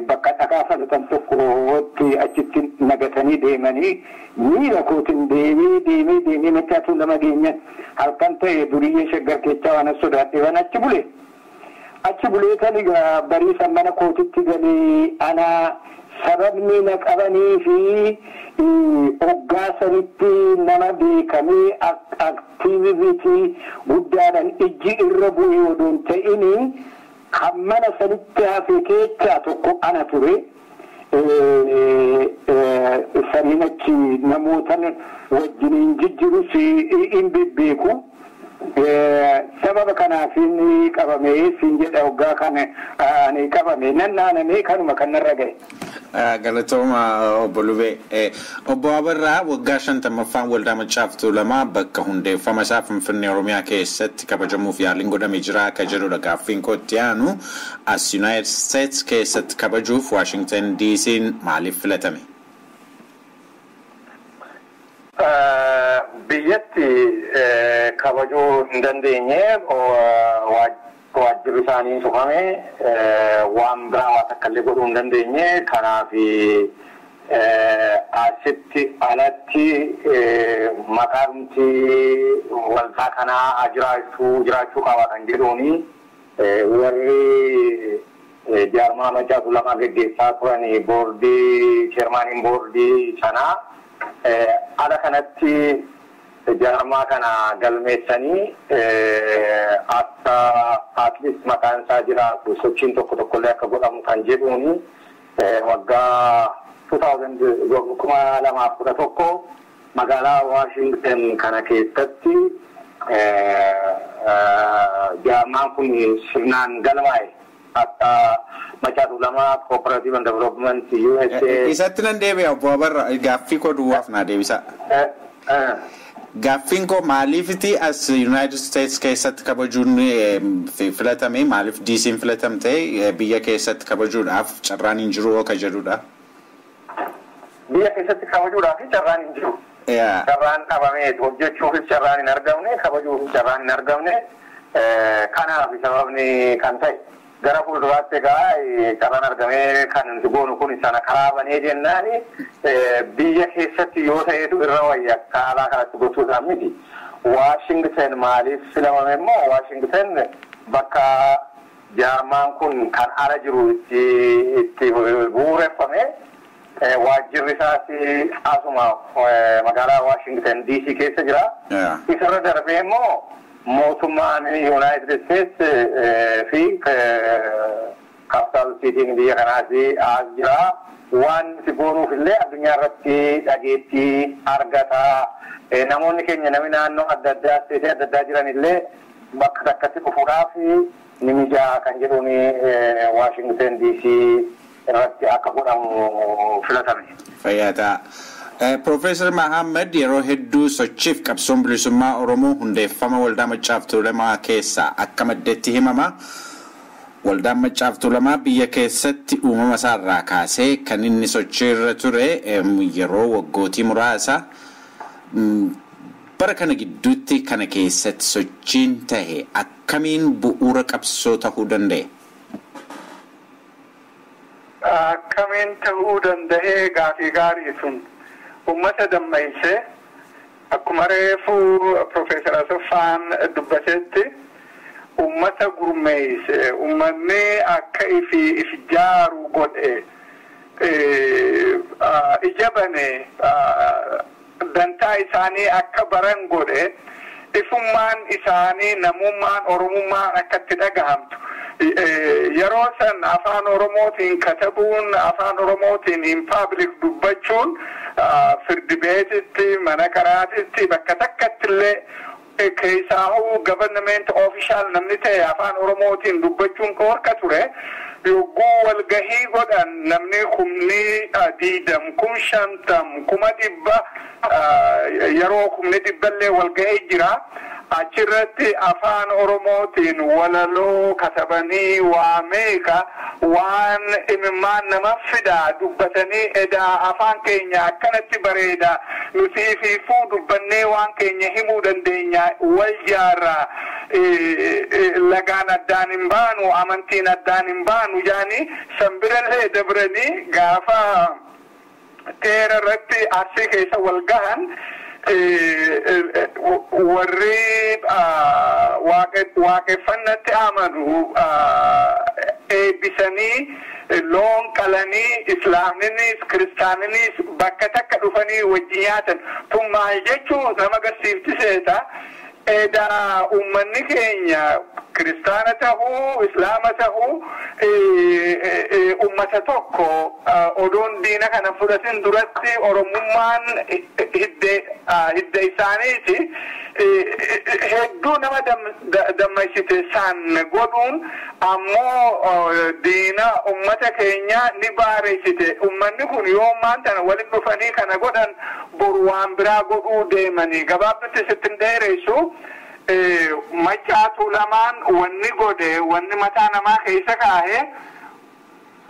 bakka dhagaa falatan tokkotti achitti nagatanii deemanii miila kootiin deemee deemee deemee Maccaa Tuulamaa geenyan halkan ta'e duriyyee Shaggar keessaa waan sodaadhe waan achi bule. Achi bulee kan egaa bariisa mana kootitti galee ana sababni na qabanii fi hoggaa sanitti nama beekamee activity guddaadhaan ijji irra bu'ee odoo hin ta'ini kan mana sanitti hafe keessaa tokko ana ture. Saniin achi namoota wajjiniin jijjiirus hin bebbeeku. Sababa kanaaf inni qabamee siin jedha hoggaa kana ani qabame nan naanamee kanuma kan narra gahe. Galatooma obbo Lubee. Obbo Abarraa, waggaa 50ffaan Waldaa Maccaa fi Tuulamaa bakka hundeeffama isaa Finfinnee Oromiyaa keessatti kabajamuuf yaaliin godhamee jira akka jedhudha gaaffiin kootti aanu. As United States keessatti kabajuuf Washington DC'n maaliif filatame? Biyyatti kabajuu hin dandeenye, waajjirri isaanii cufame, waan biraa waa takka illee godhuu hin dandeenye. Kanaaf asitti alatti maqaanti waldaa kanaa jiraachuu qaba kan jedhuuni warri jaarmaa Maccaa Tuulamaa geggeessaa turan, boordii, chairmaniin boordii sanaa, ala kanatti jaarmaa kana galmeessanii akka at least maqaan isaa jiraatu, sochiin tokko tokkollee akka godhamu kan jedhuuni waggaa 2011 magaalaa Washington kana keessatti jaarmaan kun sirnaan galmaa'e akka Macaa Tuulamaa Cooperative and Development USA. Isatti nan deebi'a, obbo Abarra, gaaffii koo duwwaaf naa deebisa. Gaaffiin koo maaliifiti as United States keessatti kabajuun filatame, maaliif DC'n filatamte, biyya keessatti kabajuudhaaf carraan hin jiru ka jedhudha. Biyya keessatti kabajuudhaaf carraan hin jiru. Carraan dhabamee hojjechuufis carraan hin argamne, kabajuufis carraan hin argamne, kanaaf sababni kan ta'e. Gara fuulduraatti egaa carraan argamee kan nuti goonu kun sana karaa banee jennaan biyya keessatti yoo ta'etu irra wayya, akka alaa kanatti gochuudhaan miti. Washington maaliif filamame immoo, Washington bakka jaarmaan kun kan ala jiru itti bu'uureffame, waajjirri isaas asuma magaalaa Washington DC keessa jira. Isarra darbee immoo mootummaan United States fi capital cityn biyya kanaas as jira. Waan nuti goonuuf illee addunyaa irratti dhageettii argata. Namoonni keenya namni naannoo adda addaa, state adda addaa jiran illee bakka takkatti dhufuudhaaf ni mijaa kan jedhuun Washington DC irratti akka godhamu filatame. Fayyaa. Profeesar Mahammad, yeroo hedduu sochiif qabsoon bilisummaa Oromoo hundeeffama Waldaa Maccaa fi Tuulamaa keessaa akka maddeetti himama. Waldaan Maccaa fi Tuulamaa biyya keessatti uumama isaarraa kaasee kan inni sochiirra ture yeroo waggootii muraasa. Bara kana gidduutti kana keessatti sochiin tahe akkamiin bu'uura qabsoo ta'uu danda'e? Akkamiin ta'uu danda'ee, gaafii gaarii sun. Uummata dammaysee, akkuma reefuu Profeesar Asaffaan dubbatetti, uummata gurmeeyse, uummanni akka ifi if jaaru godhe, ija bane, dantaa isaanii akka baran godhe, ifummaan isaanii, namummaan, Oromummaan akka itti dhagahamtu. Yeroo san afaan Oromootiin katabuun, afaan Oromootiin in public dubbachuun, firdi beetitti, mana karaatitti, bakka takkatti illee, keessaahuu government official namni ta'e afaan Oromootiin dubbachuun dhorka ture. Yogguu walgahii godhan namni 20,000, 50,000, 100,000, yeroo 100,000llee walgahii jira. Achirratti afaan Oromootiin walaloo katabanii, waa meeqa waan imimmaan nama fidaa dubbatanii, edaa afaan keenya akkanatti bareeda. Nuti ifiifuu dubbannee waan keenya himuu dandeenya, wal jaarraa, lagaan addaan hin baanu, amantiin addaan hin baanu jaanii sanbirallee dabranii gaafa teera irratti Arsii keessa wal gahan, warri waaqeffannatti amanu eebbisanii, loon qalanii, islaamninis kiristaaninis bakka takka dhufanii wajji nyaatan. Tun maal jechuu nama agarsiiftiseeta? Edaa uummanni keenya kiristaana tahuu, islaama tahuu, ummata tokko odoon diina kana fudhatin duratti oromummaan hidda isaaniiti. Hedduu nama dammaysite san godhuun ammoo diina ummata keenya ni baareessite. Ummanni kun yoo maanta walitti dhufanii kana godhan, boru waan biraa godhuu deemanii. Gabaabatti sittin dheeressu, Maccaa Tuulamaan wanni godhe, wanni mataa namaa keessa kaa'e,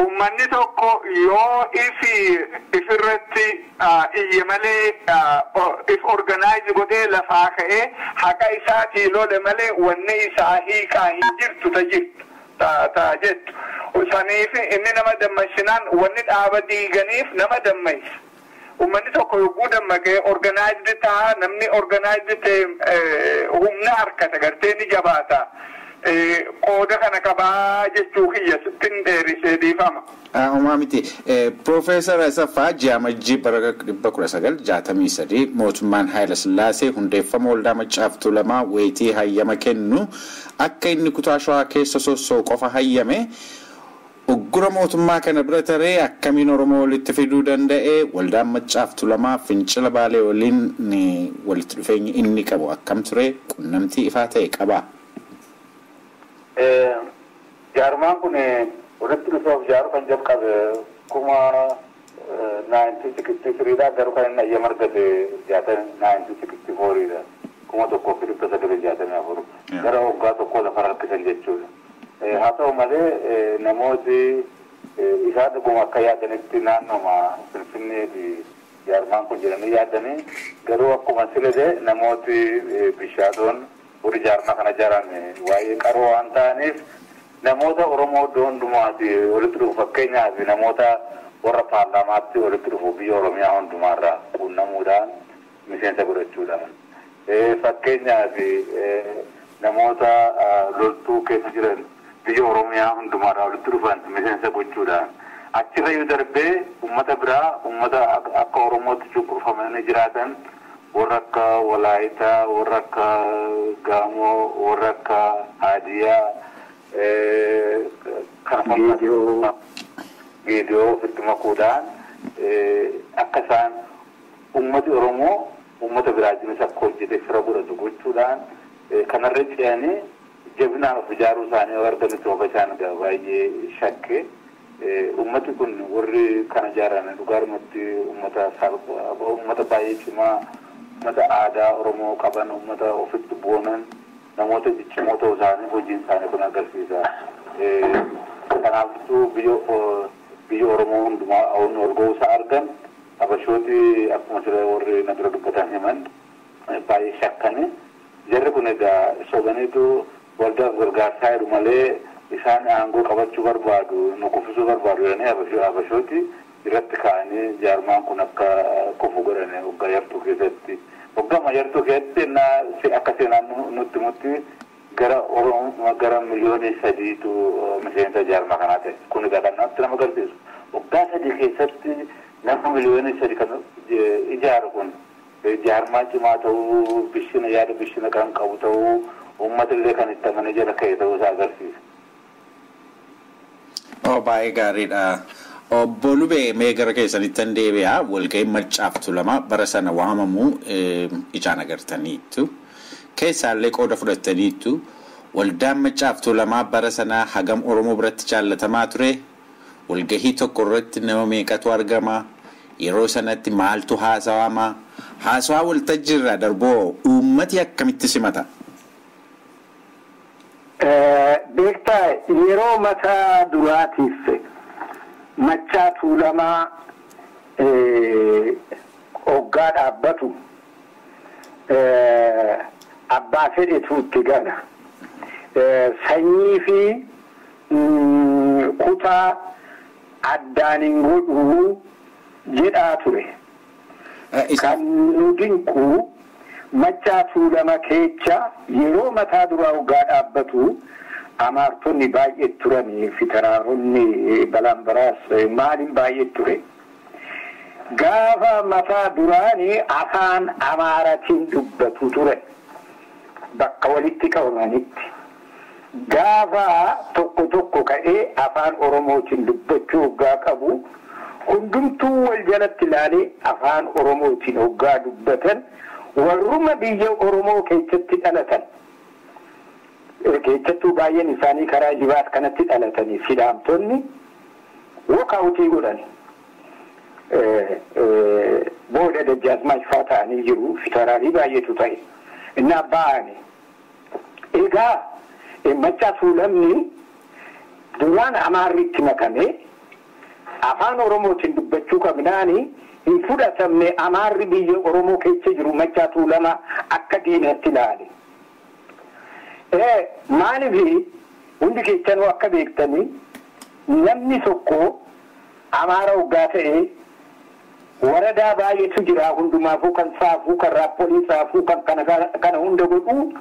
ummanni tokko yoo ifi ifirratti iyye malee, if organize godhee lafaa ka'ee haqa isaatii lole malee, wanni isaa hiikaa hin jirtu ta jirtu ta jettu. Saniif inni nama dammashinaan wanni dhaaba diiganiif nama dammaysa. Uummanni tokko yogguu dammaqee organized ta'a, namni organized ta'e humna harkata, gartee ni jabaata. Qooda kana qabaa jechuu kiyya, sittin dheerisee, dhiifama. Homaa miti. Piroofeesar Asaffaa, ji'a Amajjii bara 1963 mootummaan Haayila Sillaasee hundeeffama waldaa Maccaa fi Tuulamaa wayitii hayyama kennu akka inni kutaa Shawaa keessa sossoo'u qofa hayyame. Uggura mootummaa kana bira taree akkamiin Oromoo walitti fiduu danda'e? Waldaan Maccaa fi Tuulamaa fincila Baalee waliin walitti dhufeenyi inni qabu akkam ture? Qunnamtii ifaa ta'e qabaa? Jaarmaan kun walitti dhufee of ijaaruu kan jalqabe 1963dha, garuu kan inni hayyama argate 1964dha, 1964, gara waggaa tokko lafa harkisan jechuudha. Haa ta'u malee, namooti isaan dhuguma akka yaadanitti naannoma Finfinnee fi jaarmaan kun jedhanii yaadanii, garuu akkuma silede namooti bishaatoon warri jaarmaa kana ijaaran waa'ee qaroo waan ta'aniif, namoota Oromoo iddoo hundumaati walitti dhufu, fakkeenyaaf namoota warra paarlaamaatti walitti dhufu biyya Oromiyaa hundumaarraa quunnamuudhaan miseensa godhachuudhaan, fakkeenyaaf namoota loltuu keessa jiran biyya Oromiyaa hundumaarraa walitti dhufan miseensa gochuudhaan, achirra yoo darbee uummata biraa, uummata akka Oromootti cunqurfamanii jiraatan, warra akka Walaayitaa, warra akka Gaamoo, warra akka Haadiyaa kana fakkaatu, Geediyoo ofitti makuudhaan akka isaan uummati Oromoo uummata biraajinis akka hojjete fira godhatu gochuudhaan, kanarra ce'anii jabinaan of ijaaruu isaanii yoo arganitti ofa isaan baay'ee shakke. Uummati kun, warri kana ijaaran, dhugaadhumatti uummata uummata baay'ee cimaa, uummata aadaa Oromoo qaban, uummata ofitti boonan, namoota ciccimoo ta'uu isaanii hojiin isaanii kun agarsiisa. Kanaafuu biyya Oromoo hundumaa ol ga'uu isaa argan Habashooti, akkuma sira warri na dura dubbatan himan, baay'ee shakkani. Jarri kun egaa sobaniitu waldaaf gargaarsaa jedhu malee isaan aangoo qabachuu barbaadu, nu kuffisuu barbaadu jedhanii Habashooti irratti ka'anii jaarmaan kun akka kufu godhani waggaa yartuu keessatti. Waggaa yartuu keessatti akka seenaan nutti mutti gara Oromoo gara miliyoona 3tu miseensa jaarmaa kanaa ta'e. Kun egaa kan namatti nama agarsiisu. Waggaa 3 keessatti nama miliyoona 3 kan ijaaru kun jaarmaa cimaa ta'uu, bishina yaada bishina kan qabu ta'uu, uummata illee kan itti amanee jala ka'e ta'uu isaa agarsiisa. Oh, baay'ee gaariidha. Obbo Lubee, mee gara keessanitti an deebi'a. Walga'iin Maccaa fi Tuulamaa bara sana waamamuu ijaan agartaniittu. Keessaallee qooda fudhataniittu. Waldaan Maccaa fi Tuulamaa bara sana hagam Oromoo biratti jaallatamaa ture? Walgahii tokko irratti nama meeqatu argama? Yeroo sanatti maaltu haasawama? Haasawaa waltajjii irraa darboo uummati akkamitti simata? Beektaa, yeroo mataa duraatiif Maccaa Tuulamaa hoggaa dhaabbatu abbaa fedhetu itti gala. Sanyii fi kutaa addaan hin godhuu jedhaa ture. Kan nu dinqu Maccaa Tuulama keessa yeroo mataa duraa hoggaa dhaabbatu Amaartonni baay'ee turanii fi taraaronni Balambaras maaliin baay'ee ture. Gaafa mataa duraanii afaan Amaaratiin dubbatu ture. Bakka walitti qabamanitti. Gaafa tokko tokko ka'ee afaan Oromootiin dubbachuu hoggaa qabu hundumtuu wal jalatti ilaalee afaan Oromootiin hoggaa dubbatan warruma biyya Oromoo keessatti dhalatan. Keessattuu baay'een isaanii karaa jibaat kanatti dhalatanii Sidaamtonni wokaawutii godhan. Booda Dajjaazmaach faa ta'anii jiru fitaraarii baay'eetu ta'e. Innaa ba'ani. Egaa Maccaa Tuulamni duraan Amaarritti makame afaan Oromootiin dubbachuu qabnaani hin fudhatamne. Amaarri biyya Oromoo keessa jiru Maccaa Tuulama akka diinatti ilaale. Maaliif hundi keessanuu akka beektanii namni tokko Amaara hoggaa ta'e waradaa baay'eetu jira hundumaafuu kan saafuu kan raappolii saafuu kan kana hunda godhuu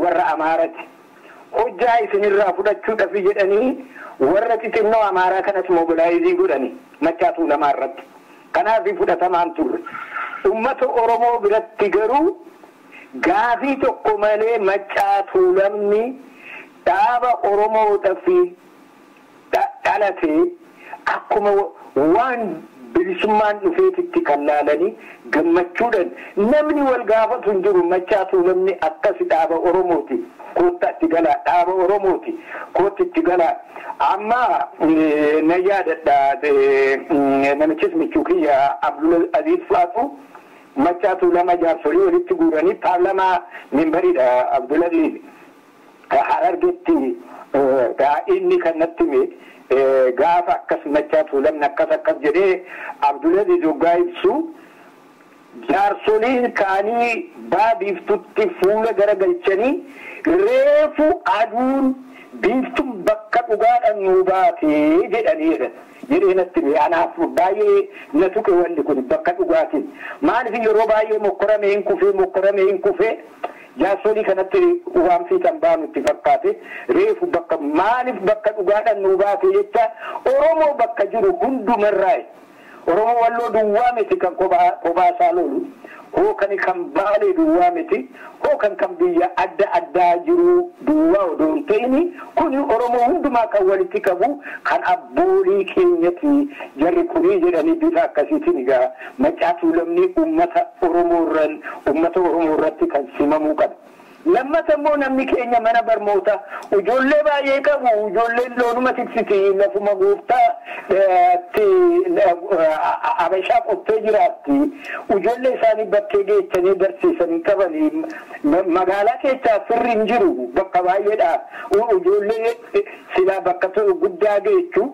warra Amaarati. Hojjaa isinirraa fudhachuudhaaf jedhanii warra xixinnoo Amaaraa kanas mobilaayizii godhani Maccaa Tuulamaa irratti. Kanaaf fudhatamaan turre. Uummata Oromoo biratti garuu gaafii tokko malee Maccaa Tuulamni dhaaba Oromoodhaaf dhalate akkuma waan bilisummaan dhufeetitti kan laalanii gammachuudhaan namni wal gaafatu hin jiru. Maccaa Tuulamni akkasi dhaaba Oromooti. Kootta itti galaa dhaaba Oromooti. Kootti itti galaa. Amma na yaadadha namichis michuu kiyya Abdul Aziz Faatu Maccaa Tuulama jaarsolii walitti guuranii paarlamaa membariidha Abdul Aziz. Harargetti inni kan natti hime gaafa akkas Maccaa Tuulamni akkas akkas jedhee Abdul Aziz hoggaa ibsu jaarsoliin ka'anii baabiiftutti fuula garagalchanii reefu aduun biiftuun bakka dhugaadhaan nuu baatee jedhaniidha. Jedhee natti hime. Anaaf baay'ee na tuqe wanni kun bakka dhugaatiin. Maaliif yeroo baay'ee mokkorame hin kufee mokkorame hin kufee jaarsolii kanatti waan fiixan baanu itti fakkaate reefu bakka maaliif bakka dhugaadhaan nuu baate jecha Oromoo bakka jiru hundumarraa Oromoo Walloo duwwaa miti kan kophaa isaa lolu hookan kan Baalee duwwaa miti hookan kan biyya adda addaa jiru duwwaa odoo hin ta'in kuni Oromoo hundumaa kan walitti qabu kan abboolii keenyati jarri kunii jedhanii bifa akkasiitiin egaa Maccaa Tuulamni uummata Oromoo irraan uummata Oromoo irratti kan simamuu qaba. Lammata immoo namni keenya mana barnootaa ijoollee baay'ee qabu ijoolleen loonuma tiksiti lafuma gooftaa abashaa qottee jiraatti ijoollee isaanii bakkee geessanii barsiisanii qabanii magaalaa keessaa firri hin jiru bakka baay'eedha ijoollee silaa bakka guddaa geessu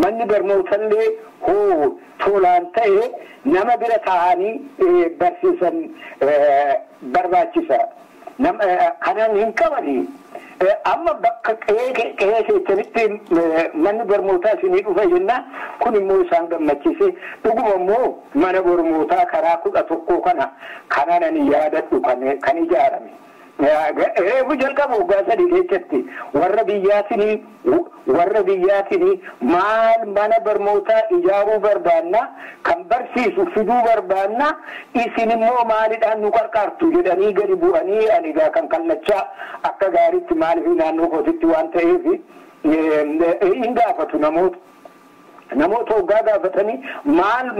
manni barnootallee hoo tolaan ta'e nama bira taa'anii barsiisan barbaachisa. Kanaan hin qabani. Amma bakka qe'ee keessanitti manni barnootaa isinii dhufa jenna kun immoo isaan gammachiise. Dhuguma immoo mana barnootaa karaa 11 kana kanaan ani yaadadhu kan ijaarame. Reefu jalqabu waggaa 3 keessatti warra biyyaatiin maal mana barnootaa ijaaruu barbaanna kan barsiisu fiduu barbaanna isin immoo maalidhaan nu qarqaartu jedhanii gadi bu'anii ani egaa kan kallachaa akka gaariitti maaliif naannoo kootitti waan ta'eef hin gaafatu namoota. Namoota hoggaa gaafatanii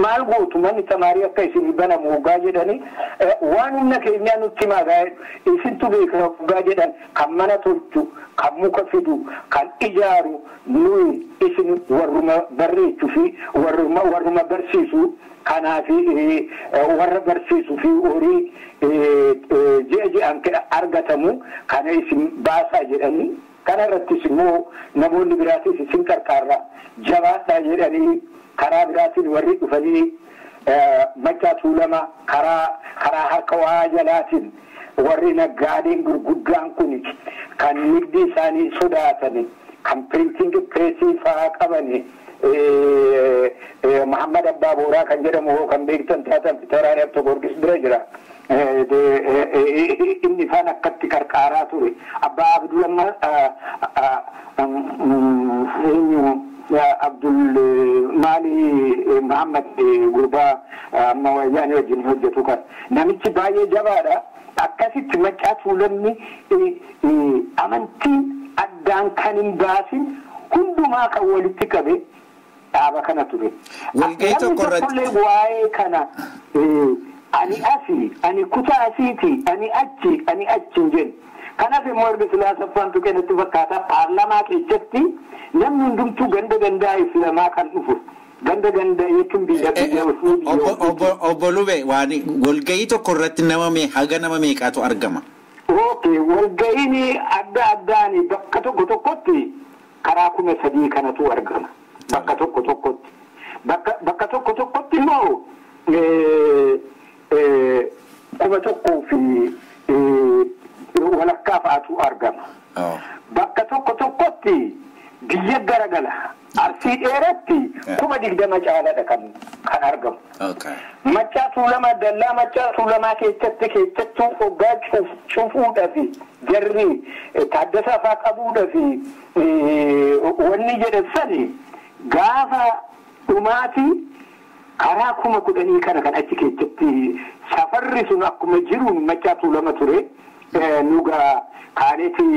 maal gootu manni tamaarii akka isin banamu hoggaa jedhanii waan humna keenyaa nutti himaa isintu beeka hoggaa jedhan kan mana tolchu kan muka fidu kan ijaaru nuyi isin warruma barreechuu fi warruma barsiisu kanaaf warra barsiisuu fi horii ji'a ji'aan argatamu kana isin baasaa jedhanii. Kana irrattis immoo namoonni biraatis isin qarqaarra jabaadhaa jedhanii karaa biraatiin warri dhufanii Maccaa Tuulamaa karaa harka waa jalaatiin warri naggaadeen gurguddaan kun kan nigdi isaanii sodaatan kan printing pressii fa'aa qaban Muhammad Abbaa Booraa kan jedhamu hoo kan beektan taatan Fitaraari Abto Gorgis bira jira. Inni faan akkatti qarqaaraa ture. Abbaa Abdul amma Abdul Maali Muhammad gurbaa amma wayyaanii wajjin hojjetu kan. Namichi baay'ee jabaadha. Akkasitti Maccaa Tuulamni amantiin addaan kan hin baasin hundumaa kan walitti qabe dhaaba kana ture. Walgahii tokko irratti. Waa'ee kana ani asii, ani kutaa asiiti, ani achi, ani achi hin jennu. Kanaaf immoo erga silaa saffaan tuqee natti fakkaata paarlamaa keessatti namni hundumtuu ganda gandaa islamaa kan dhufu. Ganda ganda jechuun biyya biyya Obbo Lube waan walgahii tokko irratti nama haga nama meeqaatu argama? Okay, walgahiin adda addaan bakka tokko tokkotti karaa 3,000 kanatu argama. Bakka tokko tokkotti. Bakka tokko tokkotti immoo 1,500 fa'aatu argama. Bakka tokko tokkotti biyya garagala. Arsii dheeratti 20,000 caalaadha kan argamu. Maccaa Tuulamaa dallaa Maccaa Tuulamaa keessatti keessattuu hoggaa cufuudhaaf jarri Taaddasaa fa'aa qabuudhaaf wanni jedhan sani gaafa dhumaati karaa 10,000 kana kan achi keessatti safarri sun akkuma jiruun Maccaa Tuulama ture. Nuga kaaneeti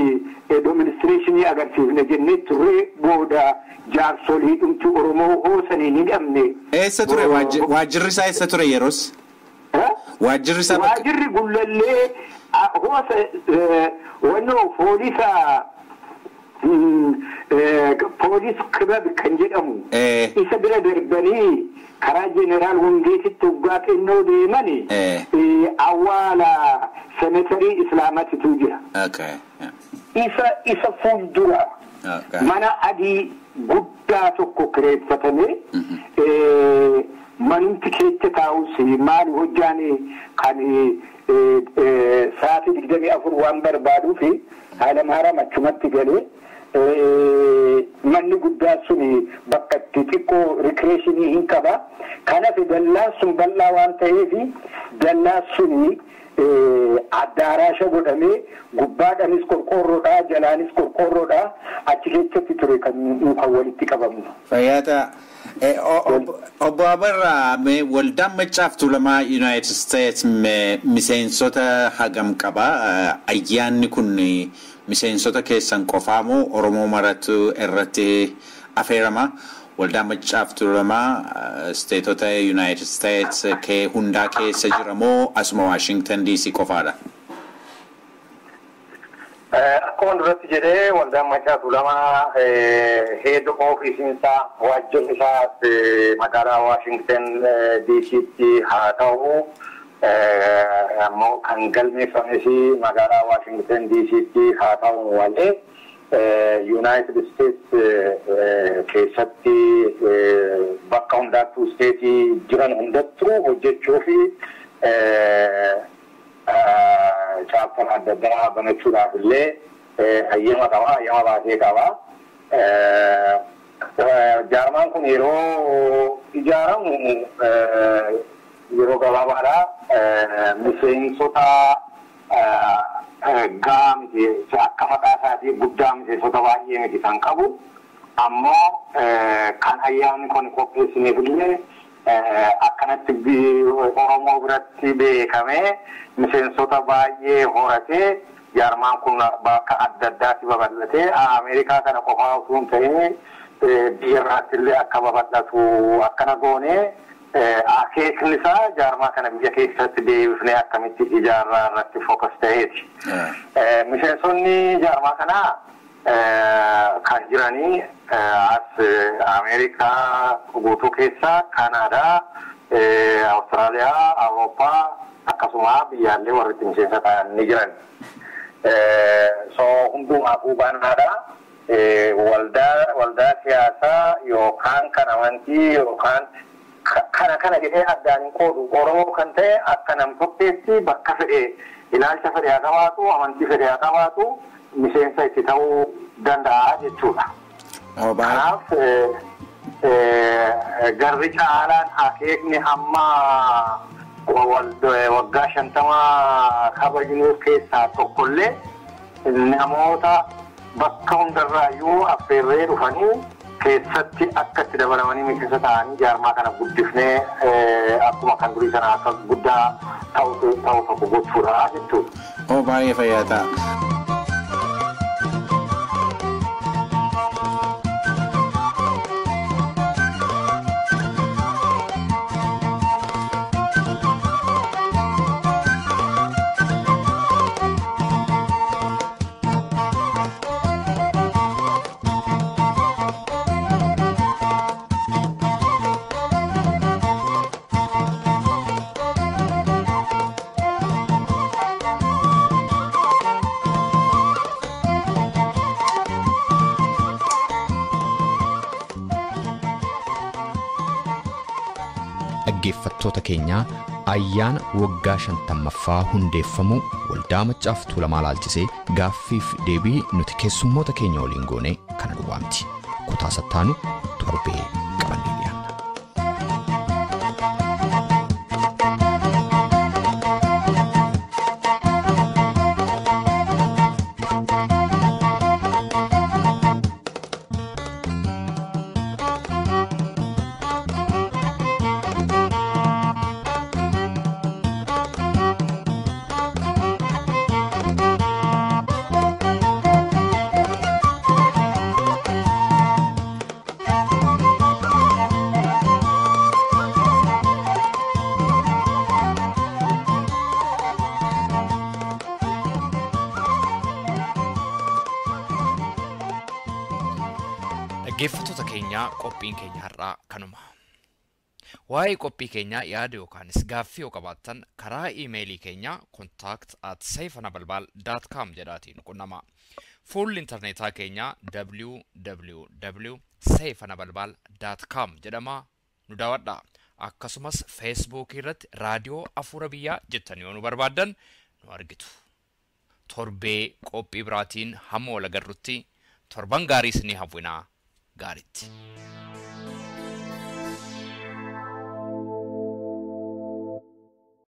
dooministireeshinii agarsiifne jennee turre booda jaarsolii dhumtu Oromoo hoosanii ni dhabne. Eessa ture waajjirri isaa eessa ture yeroos? Waajjirri isaa Waajjirri Gullallee hoosa wannoo poolisa poolis kibab kan jedhamu isa bira darbanii karaa jeneraal Wangeetitti waggaa xinnoo deemani awwaala semetarii islaamatitu jira. Isa fuuldura mana adii guddaa tokko kireeffatame manumti keessa taa'us maal hojjaan kan sa'aatii 24 waan barbaaduuf Hayilamaariyaam achumatti galee manni guddaa sun bakka itti xiqqoo rikreeshinii hin qaba. Kanaaf dallaan sun bal'aa waan ta'eef dallaan sun addaaraasha godhamee gubbaadhaanis qorqoorroodha jalaanis qorqoorroodha achi keessatti ture kan walitti qabamu. Fayyaata. Obbo Abarraa waldaan Maccaa fi Tuulamaa Yuunaayitid Isteets miseensota hagam qaba? Ayyaanni kun miseensota keessan qofaa moo Oromoo maratu irratti affeerama? Waldaan Maccaa fi Tuulamaa isteetota Yuunaayitid Isteets hundaa keessa jira moo asuma Waashingtan DC qofaadha? Akkuma duratti jedhee waldaan Maccaa Tuulamaa head ofiisiin isaa waajjirri isaa magaalaa Waashingtan DC'tti haa ta'u ammoo kan galmeeffames magaalaa Waashingtan DC'tti haa ta'u malee United States keessatti bakka hundattuu isteetii jiran hundattuu hojjechuu fi chaappaa adda addaa banachuudhaaf illee hayyama qaba, hayyama baasee qaba. Jaarmaan kun yeroo ijaaramu yeroo gabaabaadha. Miseensota gaa miti akka maqaa isaatii guddaa miseensota baay'ee miti kan qabu. Ammoo kan ayyaanni kun qopheessineef illee akkanatti Oromoo biratti beekamee miseensota baay'ee horatee jaarmaan kun bakka adda addaatti babal'atee Ameerikaa kana qofaa osoo hin ta'in biyya irraatti illee akka babal'atu akkana goonee akeekni isaa jaarmaa kana biyya keessatti deebifnee akkamitti ijaarraa irratti fookas ta'eeti. Miseensonni jaarmaa kanaa kan jiranii as Ameerikaa guutuu keessa, Kanaadaa, Awustiraaliyaa, Awurooppaa akkasuma biyyaallee warri itti miseensa ta'an ni jiran. So hundumaafuu banaadha. Waldaa siyaasaa yookaan kan amantii yookaan Kana jedhee addaan hin qoodu. Oromoo kan ta'e akka nam-tokkeetti bakka fedhe, ilaalcha fedhe haa qabaatu, amantii fedhe haa qabaatu, miseensa itti ta'uu danda'a jechuudha. Kanaaf garri caalaan akeekni amma waggaa 50 kabajnuu keessaa tokkollee namoota bakka hundarraayyuu affeerree dhufanii keessatti akka itti dabalamanii miseensa ta'anii jaarmaa kana guddifnee akkuma kan durii sana akka guddaa ta'u tokko gochuudha jechuudha. Oo, baay'ee fayyaa ta'a. Dhaggeeffattoota keenyaa, ayyaana waggaa 50ffaa hundeeffamuu Waldaa Maccaaf Tuulamaa laalchisee gaaffiif deebii nuti keessummoota keenya waliin goone kana duwwaa miti. Kutaa sattaanu torbee qabannee dhiyaanna. Dhaggeeffattoota keenyaa, qophiin keenya har'aa kanuma. Waa'ee qophii keenyaa yaada yookaanis gaaffii yoo qabaattan karaa iimeelii keenyaa contact@seifanabalbal.com jedhaatiin qunnama. Fuulli intarneetaa keenyaa www.seifanabalbal.com jedhama, nu daawwadha. Akkasumas Feesbuukii irratti Raadiyoo Afuura Biyyaa jettanii yoo nu barbaaddan nu argitu. Torbee qophii biraatiin hamma wal agarrutti torban gaarii isinii hawwinaa, gaariitti.